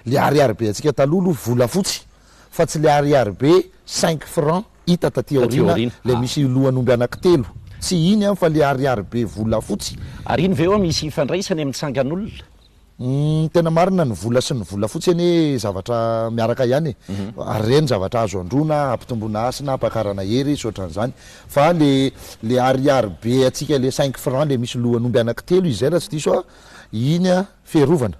le ariary be antsika taloha aloha volafotsy fa tsy le ariary be cinq francs hita taty aoriana le misy lohan'omby anankitelo, tsy iny an fa le ariary be volafotsy. Ary iny ve ho'a misy ifandraisany amin'ny tsangan'olona? Ny tena marina ny vola sy ny volafotsy anie zavatra miaraka ihany e! Ary ireny zavatra azo androana, ampitomboana hasina, ampakarana hery sy ohatran'izany. Fa le le ariary be antsika le cinq francs le misy lohan'omby anankitelo izy izay raha tsy diso aho, iny an fiarovana.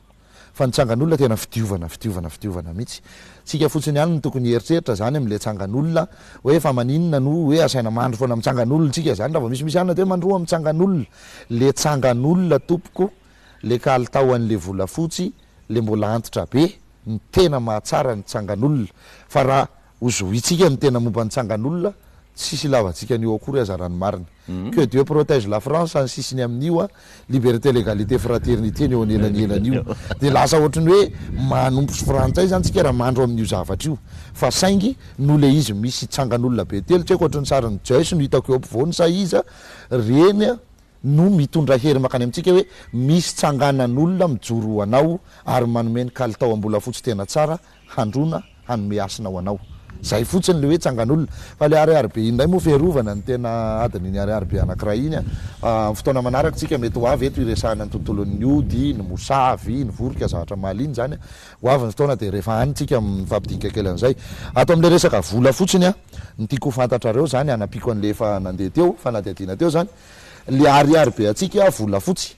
Fa ny tsangan'olona tena fidiovana, fidiovana, fidiovana mihitsy. Tsika fotsiny ihany no tokony hieritreritra zany amin'ilay tsangan'olona hoe fa maninona no hoe asaina mandro foana amin'ny tsangan'olona tsika zany raha vao misimisy anona dia hoe mandroa amin'ny tsangan'olona. Le tsangan'olona tompoko Le kalitao an'le volafotsy le mbola antitra be no tena mahatsara ny tsangan'olona fa raha ho zohintsika ny tena momba ny tsangan'olona tsisy ilavantsika an'io akory aza raha ny marina. Que Dieu protège la France ny sisiny amin'io a, liberté l'égalité fraternité ny eo anelanelan'io. De lasa ohatry ny hoe manompo frantsay zany tsika raha mandro amin'io zavatra io fa saingy noho le izy misy tsangan'olona be telo tsy haiko ohatry ny sarin'i Joyce no hitako eo ampovoany sa iza reny a, no mitondra hery mankany amintsika hoe misy tsanganan'olona mijoro ho anao ary manome ny kalitao am-bolafotsy tena tsara handroana hanome hasina ho anao. Zay fotsiny le hoe tsangan'olona. Fa le ariary be indray moa fiarovana ny tena adin'iny ariary be anankiray iny a. Amin'ny fotoana manaraka tsika mety ho avy eto hiresahana ny tontolon'ny ody, ny mosavy, ny vorika, zavatra mahaliana izany a. Ho avy ny fotoana dia rehefa any tsika mifampidinika kely an'izay. Ato amin'ilay resaka vola fotsiny an, ny tiako ho fantatrareo izany, hanampiako an'ilay efa nandeha teo, fanadihadiana teo izany, ilay ariary be antsika volafotsy,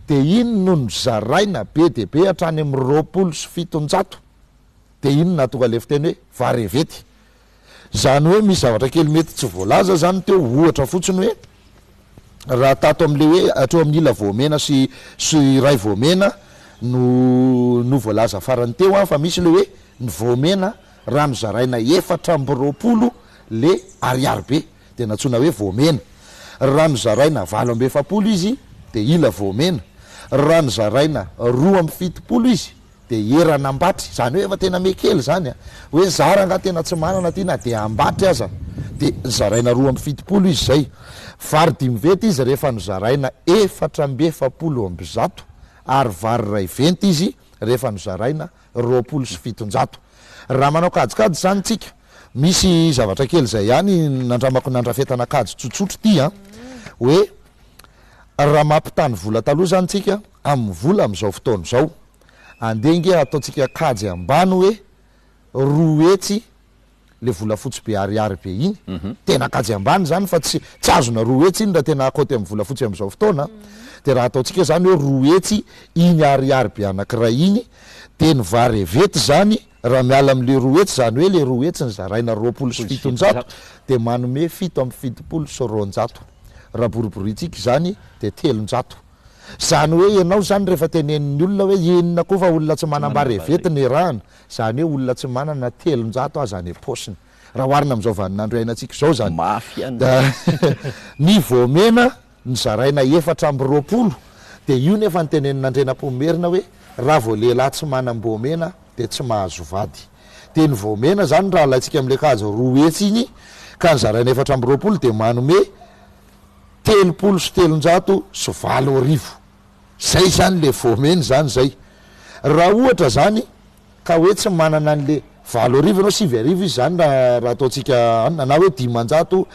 dia iny no nozaraina be dia be hatrany amin'ny 720, dia iny no nahatonga ilay fiteny hoe varevety. Izany hoe misy zavatra kely mety tsy voalaza izany teo, ohatra fotsiny hoe raha tato amin'ilay hoe hatreo amin'ny ila voamena sy sy iray voamena no no voalaza farany teo an, fa misy ilay hoe ny voamena raha nozaraina 24 le ariary be dia nantsoina hoe voamena, raha nozaraina 48 izy dia ila voamena, raha nozaraina 72 izy Dia erana ambatry, izany hoe efa tena me kely izany an! Hoe za rangaha tena tsy manana aty na dia ambatry aza dia zaraina 72 izy izay. Vary dimy venty izy rehefa nozaraina 144 ary vary iray venty izy rehefa nozaraina 720. Raha manao kajikajy izany tsika, misy zavatra kely izay ihany nandramako nandrafetana kajy tsotsotra ity an! Hoe raha mampitaha ny vola taloha izany tsika amin'ny vola amin'izao fotoana izao, andeha nge ataontsika kajy ambany hoe 200 le volafotsy be ariary be iny, tena kajy ambany izany fa tsy tsy azona 200 iny raha tena akaoty amin'ny volafotsy amin'izao fotoana, dia raha ataontsika izany hoe 200 iny ariary be anankiray iny, dia ny vary evety izany raha miala amin'le 200, izany hoe le 200 nozaraina 720 dia manome 277, raha boriboriantsika izany dia 300. Zany hoe ianao zany rehefa tenenin'ny olona hoe inona koa fa olona tsy manambara hevety no iarahana, zany hoe olona tsy manana 300 aza any am-paosiny. Raha oharina amin'izao vaninandro iainantsika izao zany. Mafy ihany. Ny voamena nozaraina 24 dia io nefa no tenenin'Andrianampoinimerina hoe raha vao lehilahy tsy manam-boamena dia tsy mahazo vady. Dia ny voamena zany raha alaintsika amin'ilay kajy 200 iny ka nozaraina 24 dia manome 330. Zay zany le voamena zany zay. Raha ohatra zany ka hoe tsy manana an'le 8000 ianao, 9000 izy zany raha raha ataontsika anona, na hoe 850.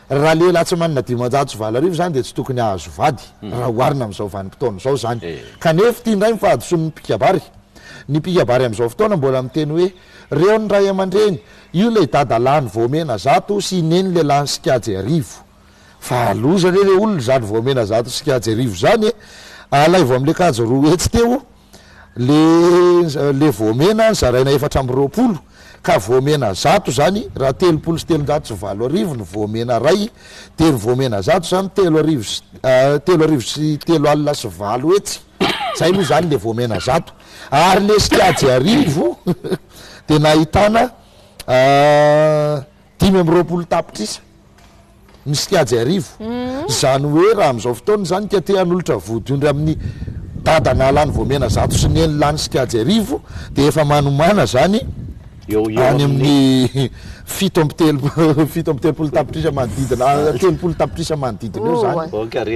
Raha lehilahy tsy manana 8500 izany dia tsy tokony hahazo vady, raha oharina amin'izao vanim-potoana izao izany. Kanefa ity indray ny fahadisoan'ny mpikabary. Ny mpikabary amin'izao fotoana mbola miteny hoe, reo ny ray aman-dreny, io ilay dada lany voamena zato sy i neny ilay lany sikajy arivo. Fa loza anie re olona izany voamena zato sy kajy arivo izany e! Alaivo amin'ilay kajy 200 teo le le voamena zaraina 24 ka voamena zato izany raha 83 ny voamena iray dia ny voamena zato izany telo arivo sy 3800 zay moa izany le voamena zato ary le sikajy arivo dia nahitana 25 tapitrisa ny sikajy arivo. Izany hoe raha amin'izao fotoana izany ka te hanolotra vodiondry amin'ny dada nahalany voamena zato sy neny lany sikajy arivo dia efa manomana izany any amin'ny 37 tapitrisa manodidina, 30 tapitrisa manodidina eo izany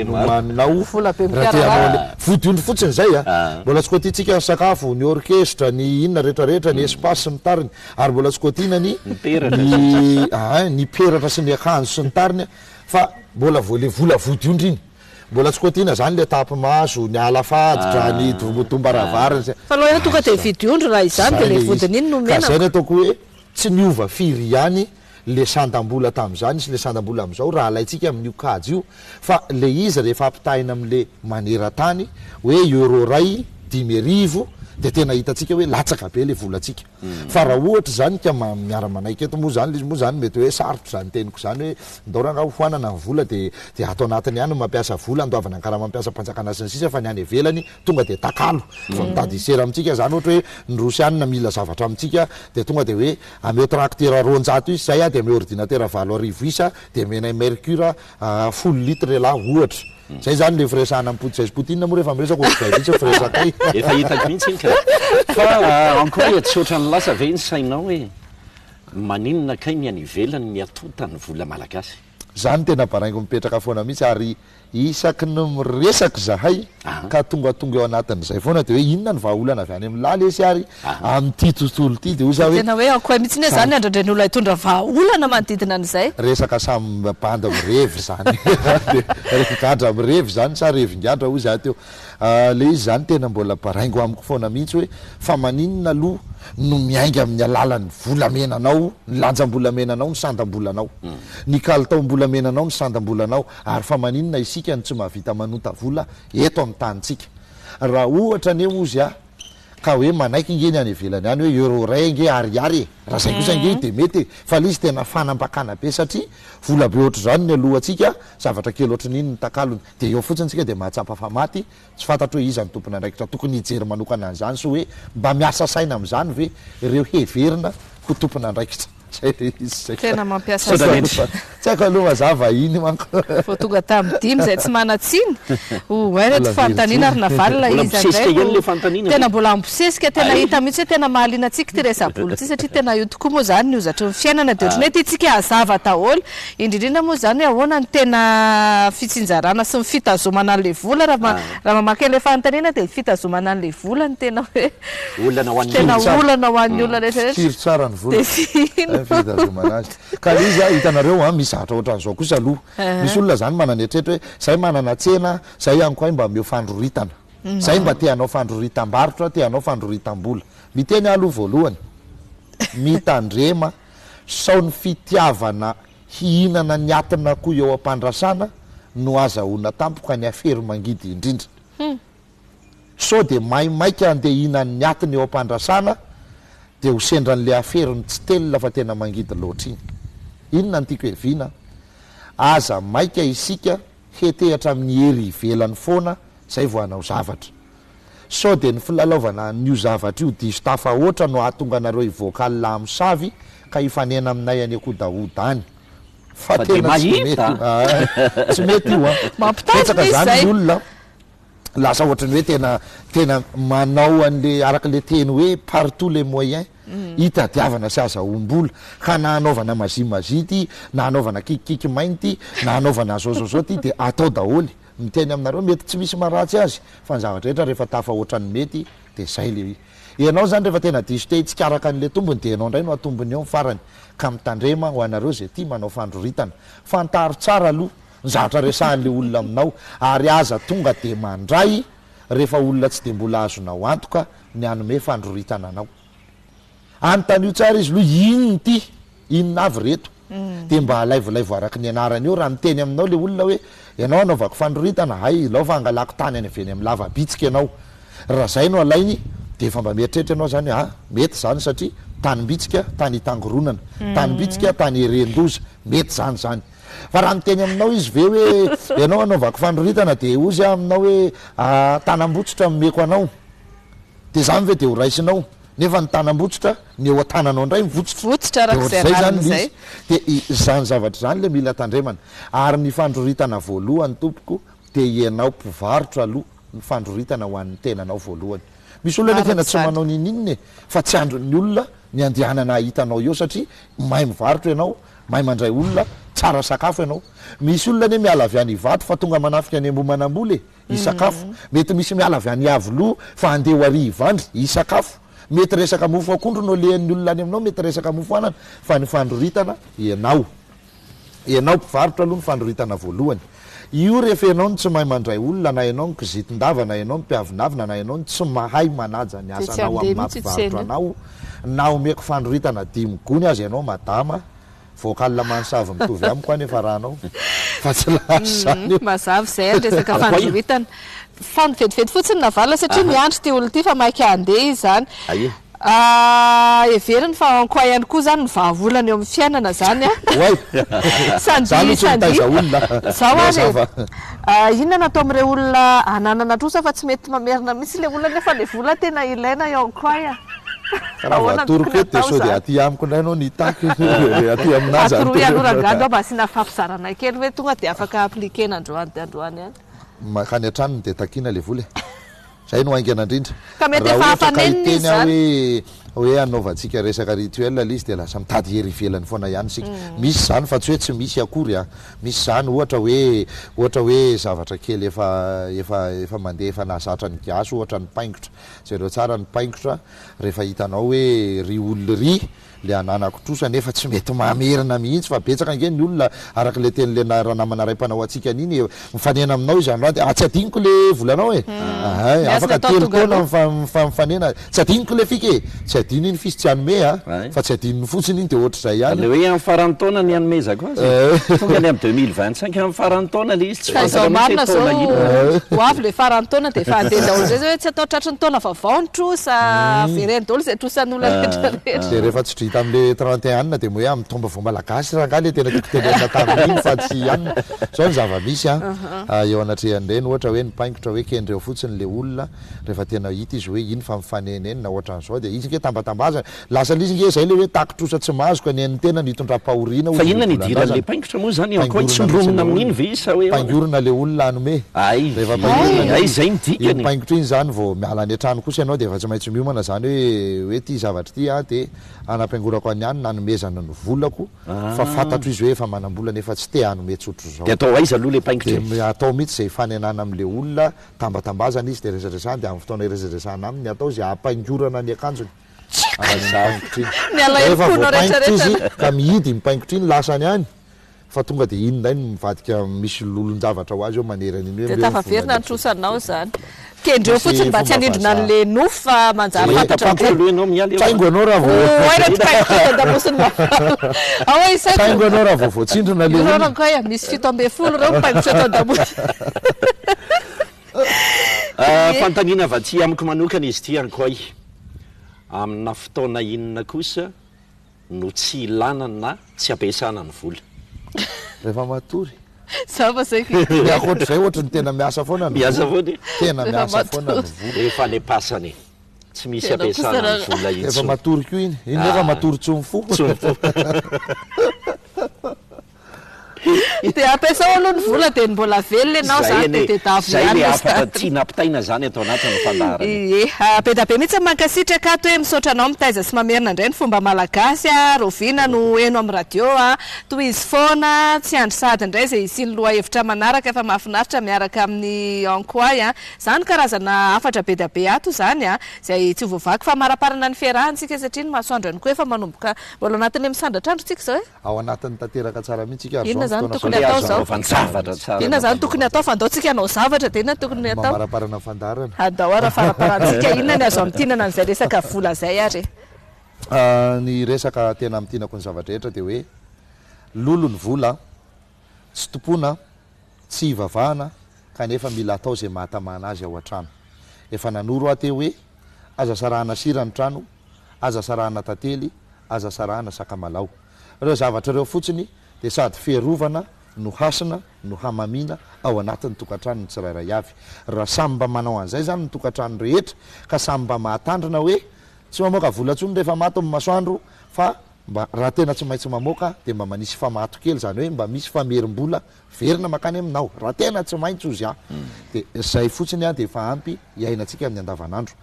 no omaninao raha te hanao an'ilay vodiondry fotsiny izay a! Mbola tsy kotiantsika ny sakafo, ny orkestra, ny inona rehetra rehetra, ny espace sy ny tariny. Ary mbola tsy kotiana ny ny aa ny peratra sy ny akanjo sy ny tariny fa mbola vao le vola vodiondry iny. Mbola tsy kotiana zany le tapi-maso, ny ala faditra, ny dombom-baravarana sy Fa aleo ihany tonga dia Zay mividy ondry raha izany dia le le izy. vodiny iny no Ka omena zay ko. ny ataoko hoe tsy niova firy ihany le sandam-bola tamin'izany sy le sandam-bola amin'izao raha alaintsika amin'io kajy io fa le izy rehefa ampitahaina amin'le maneran-tany hoe euro iray 5000 dia tena hitantsika hoe latsaka be le volantsika. Fa raha ohatra izany ka miara-manaiky eto moa izany ilay izy moa izany mety hoe sarotra izany teniko izany hoe ndao rangaha ho foanana ny vola dia dia ato anatiny ihany no mampiasa vola andoavana ny karama mpiasam-panjakana sy ny sisa fa ny any ivelany tonga dia takalo vao mitady hisera amintsika izany ohatra hoe ny rosianina mila zavatra amintsika dia tonga dia hoe ameo tracteur 200 isa izay aho dia ameo ordinateur 8000 isa dia omenay mercure folo litre elah ohatra. Zay zany le firesahana am Poutine, Poutine moa rehefa miresaka ohatr'izay mihitsy ny firesakay. Efa hitako mihitsy iny ka. Fa encore tsy ohatran'ny lasa ve ny sainao hoe maninona kay ny any ivelany ny atonta ny vola malagasy? Zany tena baraingo mipetraka foana mihitsy ary isaky ny miresaka izahay ka tongatonga eo anatin'izay foana dia hoe inona ny vahaolana avy any amin'ny lahy lesy ary amin'ity tontolo ity dia hoy za hoe Tena hoe ankoay mihitsy anie zany andrandrain'ny olona hitondra vahaolana manodidina an'izay. Resaka samy bandy mirevy zany dia gadra mirevy zany sa revin-gadra hoy za teo. Le izy zany tena mbola baraingo amiko foana mihitsy hoe fa maninona aloha no miainga amin'ny alalan'ny volamenanao, ny lanjam-bolamenanao, ny sandam-bolanao, ny kalitaom-bolamenanao, ny sandam-bolanao ary fa maninona isika no tsy mahavita manonta vola eto amin'ny tanintsika. Raha ohatra anie hozy aho Ka hoe manaiky nge ny any ivelany any hoe euro iray ange ariary e! Raha zay kosa ange dia mety e! Fa le izy tena fanambakana be satria vola be ohatr'izany ny alohantsika, zavatra kely ohatran'iny ny takalony. Dia eo fotsiny tsika dia mahatsapa fa maty, tsy fantatro hoe iza no tompon'andraikitra tokony hijery manokana an'izany sy hoe mba miasa saina amin'izany ve ireo heverina ho tompon'andraikitra. Zay le izy zay. Tena mampiasa saina. Tsy haiko aloha fa za vahiny manko. Vao tonga tamin'ny dimy izay tsy manan-tsiny. Oay reto fanontaniana ary navalona Mbola iza mibosesika indray ihany no le fanontaniana tena ve? mbola mibosesika, tena Ay. hita mihitsy hoe tena mahaliana antsika ity resa-bola ity satria tena io tokoa moa izany ny hozatry ny fiainana dia ohatran'ny hoe tiantsika hazava daholo. Indrindra indrindra moa izany hoe ahoana ny tena fitsinjarana sy ny fitazomana an'ilay vola raha ma- raha mamaky an'ilay fanontaniana dia ny fitazomana an'ilay vola no tena hoe Olana ho an'ny tena olona. olana ho an'ny olona rehetra rehetra. Fikiry tsara ny vola. Dia fihino. Ny fitazomana azy. Ka ilay izy a, hitanareo an, misy zavatra ohatran'izao kosa aloha. Misy olona izany manana eritreritra hoe, zahay manana tsena, zahay ihany koa hay mba omeo fandroritana. Zahay mba te hanao fandroritam-barotra, te hanao fandroritam-bola. Miteny aho aloha voalohany, mitandrema sao ny fitiavana hihinana ny atin'akoho eo am-pandrasana no azahoana tampoka ny afero mangidy indrindra. Sao dia maimaika handeha hihinan'ny ny atiny eo am-pandrasana dia ho sendran'ilay aferony tsy telina fa tena mangidy loatra iny. Inona no tiako hiaviana? Aza maika isika hetehatra amin'ny hery ivelany foana izay vao hanao zavatra. Sao dia ny filalaovana an'io zavatra io diso tafahoatra no hahatonga anareo hivoaka alina hamosavy ka hifanena aminay any Akodahoda any. Fa Fa dia tena tsy mety mahita io. Aa, tsy mety io an. Mampitandrina Betsaka izy izany izay. ny olona lasa ohatran'ny hoe tena tena manao an'le araka le teny hoe par tous les moyens. Hitadiavana sy azahoam-bola. Ka na hanaovana mazia mazia ity, na hanaovana kikikiky mainty, na hanaovana zao zao zao ity dia atao daholo. Miteny aminareo mety tsy misy maharatsy azy fa ny zavatra rehetra rehefa tafahoatra ny mety dia zay le i. Ianao zany rehefa tena diso te hitsikaraka an'le tombony dia ianao indray no atombony eo ny farany. Ka mitandrema ho anareo zay tia manao fandroritana. Fantaro tsara aloha ny zavatra resahan'le olona aminao ary aza tonga dia mandray rehefa olona tsy dia mbola azonao antoka ny hanome fandroritana anao. Anontanio tsara izy aloha inona ity, inona avy ireto, dia mba alaivolaivo araka ny anarany eo, raha miteny aminao ilay olona hoe ianao hanaovako fandroritana, hay ilao fa hangalako tany any avy eny amin'ny lava-bitsika ianao, raha izay no alainy dia efa mba mieritreritra ianao izany hoe ah mety izany satria tanim-bitsika tany itangoronana, tanim-bitsika tany eren-doza, mety izany izany. Fa raha miteny aminao izy ve hoe ianao hanaovako fandroritana dia hozy aho aminao hoe tanam-botsotra nomeko anao. Dia izany ve dia ho raisinao? Nefa ny tanam-botsotra, ny eo an-tananao indray mivotsitra. Votsitra Dia araka izay ohatr'izay izany rariny ilay izay. izy. Dia izany zavatra izany ilay mila tandremana. Ary ny fandroritana voalohany tompoko dia ianao mpivarotra aloha ny fandroritana ho an'ny tenanao voalohany. Misy olona anie Marina tena tsy izany. manao n'inon'inona e, fa tsy andrin'ny olona ny andehanana hahita anao eo satria mahay mivarotra ianao, mahay mandray olona, tsara sakafo ianao. Misy olona anie miala avy any Ivato fa tonga manafika any Ambohimanambola e. hisakafo. Mety misy miala avy any Iavoloha fa handeha ho ary Ivandry, hisakafo. Mety resaka mofo akondro no alehan'ny olona any aminao, mety resaka mofo anana, fa ny fandroritana, ianao. Ianao mpivarotra aloha ny fandroritana voalohany. Io rehefa ianao no tsy mahay mandray olona, na ianao no kizitin-dava, na ianao no mpiavonavona, na ianao no tsy mahay manaja ny Dia tsy asanao handeha amin'ny maha mihitsy io mpivarotra tsena io. anao, na omeko fandroritana dimy gony aza ianao madama, Vocal mansavy mitovy amiko any efa ranao fa tsy lasa izany io. Mazava izay ny resaka fandroritana. Fa ny vetivety fotsiny navalona satria miandry ity olona ity fa maika handeha izy izany. Heveriny fa en quoi ihany koa izany ny vahaolana eo amin'ny fiainana izany an. Oay! Sandy, Za aloha tsy Sandy. mitaiza olona. Zao ary e. Mazava. Inona no atao amin'ireo olona ananana trosa fa tsy mety mamerina mihitsy ilay olona nefa ilay vola tena ilaina en quoi a. Ka raha vao Ahoana no atoroko tokony eto dia atao sao dia izany? aty amiko indray ianao no hitaky aty aminà izany Atoroy aloha tena. rangahy ndao mba asiana fampizarana kely hoe tonga dia afaka appliquer-na androany dia androany ihany. Mankany an-tranony dia takiana ilay vola e. Izay no haingana indrindra. Ka mety Raha efa ohatra ka afa-nenina izy hiteny aho izany. hoe hoe hanaovantsika resaka rituel ilay izy dia lasa mitady hery ivelany foana ihany isika. Misy izany fa tsy hoe tsy misy akory an. Misy izany ohatra hoe ohatra hoe zavatra kely efa efa efa mandeha efa nahazatra ny gasy ohatra ny paingotra. Jereo tsara ny paingotra rehefa hitanao hoe ry olona ry le ananako trosa nefa tsy mety mamerina mihitsy fa betsaka ange ny olona araka le tenin'le ranamana ray mpanao hatsikana iny e, mifanena aminao izy androany de ah tsy adinoko le volanao e, ahay afaka telo taona mifanena tsy adinoko le fika e, tsy adino iny f'izy tsy hanome a, fa tsy adinony fotsiny iny de ohatr'izay ihany. Le hoe amin'ny faran'ny taona ny hanomezako azy e, tonga ny amin'ny 2025 amin'ny faran'ny taona le izy tsy Fa izao fantatra mihitsy marina hoe taona izao inona. ho avy le faran'ny taona dia efa handeha daholo izay zao hoe tsy atao tratry ny taona vaovao ny trosa, avereno daholo izay trosan'olona rehetra rehetra. Dia rehefa tsy vita amin'le 31 dia hoe amin'ny taom-baovao malagasy rangahy le tena tiako tenenina tamin'iny fa tsy anona. Izao ny zava-misy an, eo anatrehan'ireny ohatra hoe nipaingotra hoe kendreo fotsiny le olona rehefa tena hita izy hoe iny fa mifanena eny na ohatran'izao dia izy nge tambatambazana Lasa le izy nge zay le hoe taky trosa tsy mahazo ka ny an'ny tena no hitondram-pahoriana Fa hozy inona le no idiran'le volan-drazana. paingotra moa zany eo koa Paingorina mihitsy tsindromina le amin'iny olona. ve izy sa hoe ahoana? Paingorina le olona hanome. Ay Rehefa ve, paingorina le ay olona. zay ny Iny dikany e. paingotra iny zany vao miala any an-trano kosa ianao dia efa tsy maintsy miomana zany hoe hoe ity zavatra ity an dia hanapaingorako an'i anona hanomezana ny volako fa fantatro izy hoe efa manam-bola nefa tsy te hanome tsotr'izao. Dia atao aiza aloha le paingotra e? Dia atao mihitsy izay hifanenana amin'le olona, tambatambazana izy dia resadresahana dia amin'ny fotoana iresadresahana aminy atao izay hampaingorana ny akanjony. Mipaingotra iny. Ny alahelo Rehefa fonao rehetra voapaingotra izy rehetra. ka mihidy iny paingotra iny lasany any fa tonga dia iny indray no mivadika misy lolon-javatra ho azy eo manery an'iny hoe Dia omeo ny tafaverina vola ny trosanao izany. Kendreo Misy fotsiny mba tsy fomba hanindrona vazaha. an'le nofo fa manjary Eh, fantatra Tapaho be. aloha ianao miala eo. Tsaingo ianao raha vao Oh, hay reto paingotra eto an-damosin'ny mavalo. Ao hoe isaiko. Tsaingo ianao raha vao voatsindrona le Ireo olona. rangahy a, misy 17 ireo mipaingotra eto an-damosina. Fanontaniana avy aty amiko manokana izy ity Ankoay. Amina fotoana inona kosa no tsy ilana na tsy ampiasana ny vola? Rehefa matory. Za fa zay ko. Ny ankoatr'izay ohatry ny tena miasa foana ny vola. Miasa foana e. Tena Rehefa miasa foana ny matory. vola. Rehefa any am-pasana e. Tsy misy Tena kosa ampiasana ny raha- vola Rehefa intsony. matory koa iny. Iny nefa matory tsy mifoha. Tsy mifoha. Dia ampiasao aloha ny vola dia ny mbola velona ianao Zay izany dia anie, tedavo zay ihany le ny hafatra zany. tiana ampitaina zany ato anatin'ny fandaharana. Ie, be dia be mihitsy ny mankasitraka ato hoe misaotra anao mitaiza sy mamerina indray ny fomba malagasy a, rahoviana no heno amin'ny radio a, tohizo foana, tsy andry sahady indray izay hisian'ny lohahevitra manaraka fa mahafinaritra miaraka amin'ny Ankoay a. Izany karazana hafatra be dia be ato izany a, izay tsy ho voavaky fa hamaraparana ny fiarahantsika satria ny masoandro ihany koa efa manomboka mbola ao anatin'ny misandratra andro tsika izao e. Ao anatin'ny tanteraka tsara mihitsy ika ary Inona izao izany ny tokony fotoana atao izao? Anaovan-javatra tsara. Inona izany tokony atao fa andao tsika hanao zavatra dia inona tokony atao? Mamaraparana ny fandaharana. Andao ary faraparantsika inona ny azo amintinana an'izay resaka vola izay ary e. Ny resaka tena amintinako ny zava-drehetra dia hoe lolo ny vola, tsy tompoina, tsy hivavahana kanefa mila atao izay mahatamana azy ao an-trano. Efa nanoro aho teo hoe aza sarahana sira ny trano, aza sarahana tantely, aza sarahana sakamalaho. Ireo zavatra ireo fotsiny dia sady fiarovana no hasina no hamamiana ao anatin'ny tokantranon'ny tsirairay avy. Raha samy mba manao an'izay izany ny tokantrano rehetra ka samy mba mahatandrina hoe tsy mamoaka vola intsony rehefa maty ny masoandro fa mba raha tena tsy maintsy mamoaka dia mba manisy famato kely izany hoe mba misy famerim-bola verina mankany aminao raha tena tsy maintsy ozy aho dia izay fotsiny dia efa ampy hiainantsika amin'ny andavanandro.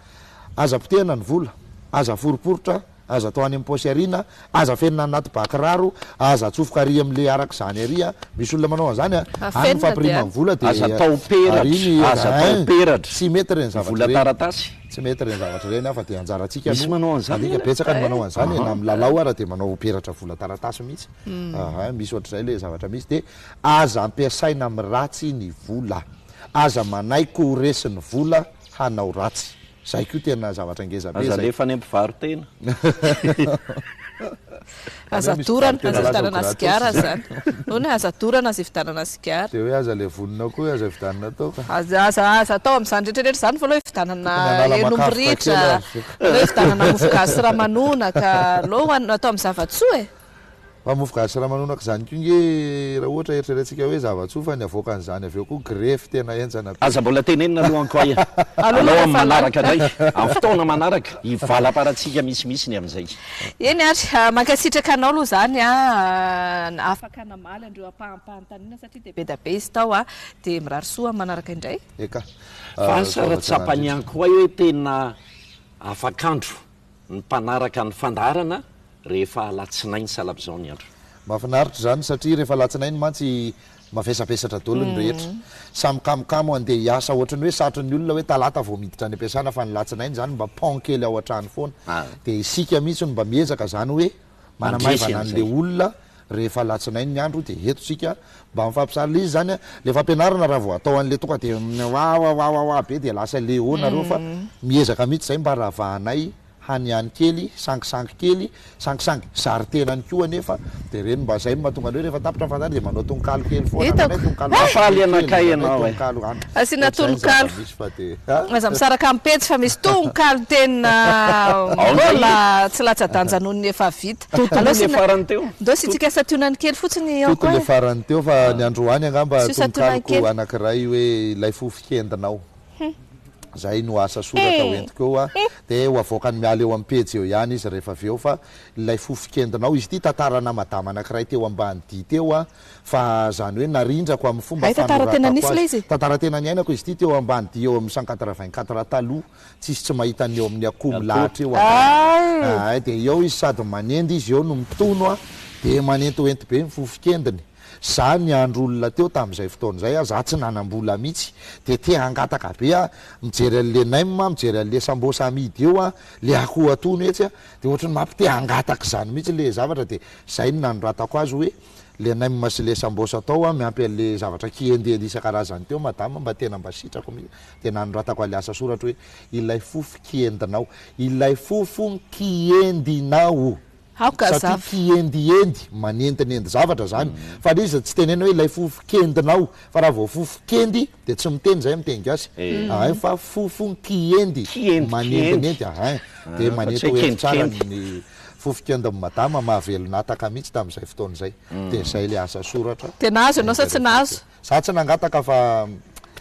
Aza potehina ny vola, aza aforiporitra, aza atao any amin'ny paosy ariana, aza afenina anaty ba kiraro, aza atsofoka ary amin'le araka izany ary a, misy olona manao an'izany a, any ny fampirimany vola dia Aza atao ary ny peratra, aza atao hein, peratra. tsy mety ireny zavatra Vola ireny. taratasy. Tsy mety ireny zavatra ireny a, fa dia anjarantsika Misy no manao an'izany mandika, anie. betsaka ny manao an'izany e, na Aha. milalao ara dia manao peratra vola taratasy mihitsy, aha, misy ohatr'izay le zavatra misy dia aza ampiasaina amin'ny ratsy ny vola, aza manaiky ho resin'ny vola hanao ratsy. Zay koa tena zavatra ngeza be Aza zay. alefa any mpivaro-tena. Aza dorana, aza ividianana sigara zany. Hono hoe aza dorana, aza ividianana sigara. Dia hoe aza levonina koa, aza ividianana toaka. Aza, aza, aza atao amin'izany rehetra rehetra izany fa aleo ividianana Tokony hanala hen'omby makafoka kely ritra, ary. aleo ividianana mofo gasy sy ramanonaka, aleo atao amin'ny zava-tsoa e. Fa mofo gasy sy ramanonaka izany koa nge raha ohatra eritreretintsika hoe zava-tsoa fa ny avoakan'izany avy eo koa grefy tena henjana be. Aza mbola tenenina aloha Ankoay a! Aleo Alao aloha amin'ny efa lany. manaraka indray, amin'ny fotoana manaraka, hivalaparantsika misimisy ny amin'izay. Eny ary, mankasitraka anao aloha izany an, afaka namaly an'ireo ampahampahanontaniana satria dia be dia be izy tao an, dia mirary soa amin'ny manaraka indray. Eka. Fa asa raha Zavatra tsapan'i nandritra. Ankoay hoe tena afak'andro ny mpanaraka ny fandaharana rehefa alatsinainy sahala amin'izao ny andro. Mahafinaritra izany satria rehefa alatsinainy mantsy mavesabesatra daholo ny rehetra. Samy kamokamo handeha hiasa ohatran'ny hoe satrin'ny olona hoe talata vao miditra any am-piasana fa ny latsinainy izany mba pont kely ao an-trano foana. Dia isika mihitsy no mba miezaka izany hoe Mandresy manamaivana an'ilay an'izay. olona rehefa alatsinainy ny andro dia eto isika mba mifampisaly. Ilay izy izany an, ilay fampianarana raha vao atao an'ilay tonga dia wawawawawa be dia lasa Léo nareo fa miezaka mihitsy izay mba ravahanay hanihany kely, sangisangy kely, sangisangy zary tenany koa anefa, dia ireny mba izay no mahatonga ny hoe rehefa tapitra ny fandaharana dia manao tononkalo kely foana, Hitako. indraindray tononkalo Mahafaly kely, anakahy indraindray ianao e. tononkalo an. Asiana Ohatr'izay ny tononkalo. zava-misy fa dia a. Aza misaraka amin'ny pejy fa misy tononkalo tena Ao indray mbola tsy latsa-danja noho ny efa vita. Toto Aleo le asiana farany teo. Ndao asiantsika santionany kely fotsiny ao Toto koa le e. farany teo fa ny androany angamba Asio santionany tononkaloko kely. anankiray hoe ilay fo fikendinao. Zay no asa soratra ho entiko eo a, de ho avoakany miala eo amin'ny pejy eo ihany izy rehefa avy eo fa ilay fofon-kendinao, izy ity tantarana madama anankiray teo Ambanidia teo a, fa zany hoe narindrako amin'ny fomba Hay tantara tena fanoratako nisy ilay azy. izy e? Tantara tena niainako izy ity teo Ambanidia eo amin'ny 184 taloha, tsisy tsy mahita ny eo amin'ny akoho milahatra eo angamba. Hay! Hay, de eo izy sady manendy izy eo no mitono a, de manentoento be ny fofon-kendiny. Za niandry olona teo tamin'izay fotoana izay aho, za tsy nanam-bola mihitsy, dia te hangataka be aho, mijery an'le nem, mijery an'le sambosa amidy eo aho, le akoho atono etsy aho, dia ohatran'ny mampite hangataka izany mihitsy le zavatra, dia zay no nanoratako azy hoe le nem sy le sambosa tao aho, miampy an'le zavatra kiendiendy isan-karazany teo madama, mba tena mba sitrako mihitsy, dia nanoratako an'le asa soratra hoe ilay fofo kiendinao, ilay fofon kiendinao. Aoka Satria hazava. kiendiendy, manendinendy zavatra zany. Fa le izy tsy teneno hoe ilay fofon-kendinao, fa raha vao fofon-kendy dia tsy miteny zay amin'ny teny gasy. Ahay fa fofon-kiendy, Kiendy, manendinendy, kiendy. ahay. Dia Fa tsy hoe manentoento tsara kendikendy. ny fofon-kendin'i madama, mahavelon'ataka mihitsy tamin'izay fotoana izay. Dia zay le asa soratra. Dia nahazo ianao sa tsy nahazo? Za tsy nangataka fa.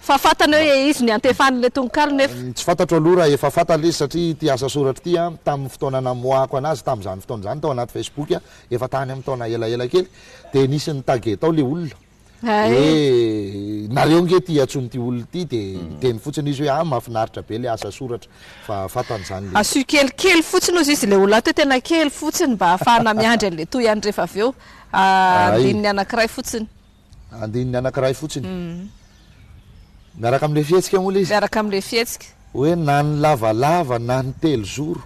Fa fantany hoe izy no iantefan'ilay tononkalo nefa. Tsy fantatro aloha raha efa fantany ilay izy satria ity asa soratra ity an, tamin'ny fotoana namoahako anazy tamin'izany fotoana izany tao anaty Facebook, efa tany amin'ny taona elaela kely, dia nisy ni-taguer tao ilay olona hoe nareo nge ity iantsoan'ity olona ity, dia niteny fotsiny izy hoe ah mahafinaritra be ilay asa soratra, fa fantany izany ilay izy. Asio kelikely fotsiny ozy izy ilay olona ato hoe tena kely fotsiny mba ahafahana miandry an'ilay tohiny rehefa avy eo, andininy anankiray fotsiny. Andininy anankiray fotsiny. Miaraka amin'ilay fihetsika moa ilay izy? Miaraka amin'ilay fihetsika. Hoe na ny lavalava na ny telozoro,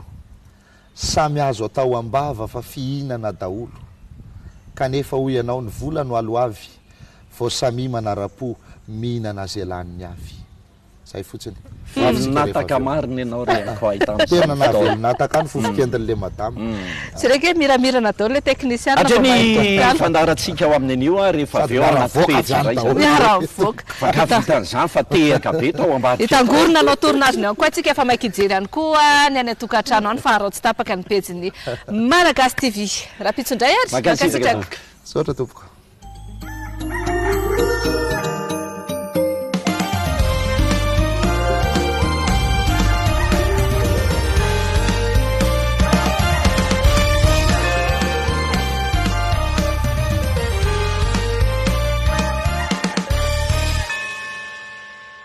samy azo atao am-bava fa fihinana daholo. Kanefa hoy ianao ny vola no aloavy vao samia manara-po mihinana ze laniny avy. Zay fotsiny. Velon'ataka marina ianao ry Ankoay tamin'izany Tena nahavelon'ataka ahy ny fofon-kendin'le madama. Tsy reko hoe miramirana daholo le teknisiana Hatreo vao ny mahay tononkalo. fandaharantsika ao amin'ny anio ary rehefa avy Sady eo anaty miara-mivoaka pejy avy any indray daholo. izany. Miara-mivoaka. Fa nga vitan'izany fa tehaka be tao ambadika tao. Hitangorona hanao tournage ny Ankoay tsika fa maika hijery ihany koa ny any an-tokantrano any fa araho tsy tapaka ny pejin'ny Malagasy TV. Rahampitso indray ary. Mankasitraka Mankasitraka. tompoko. Misaotra tompoko.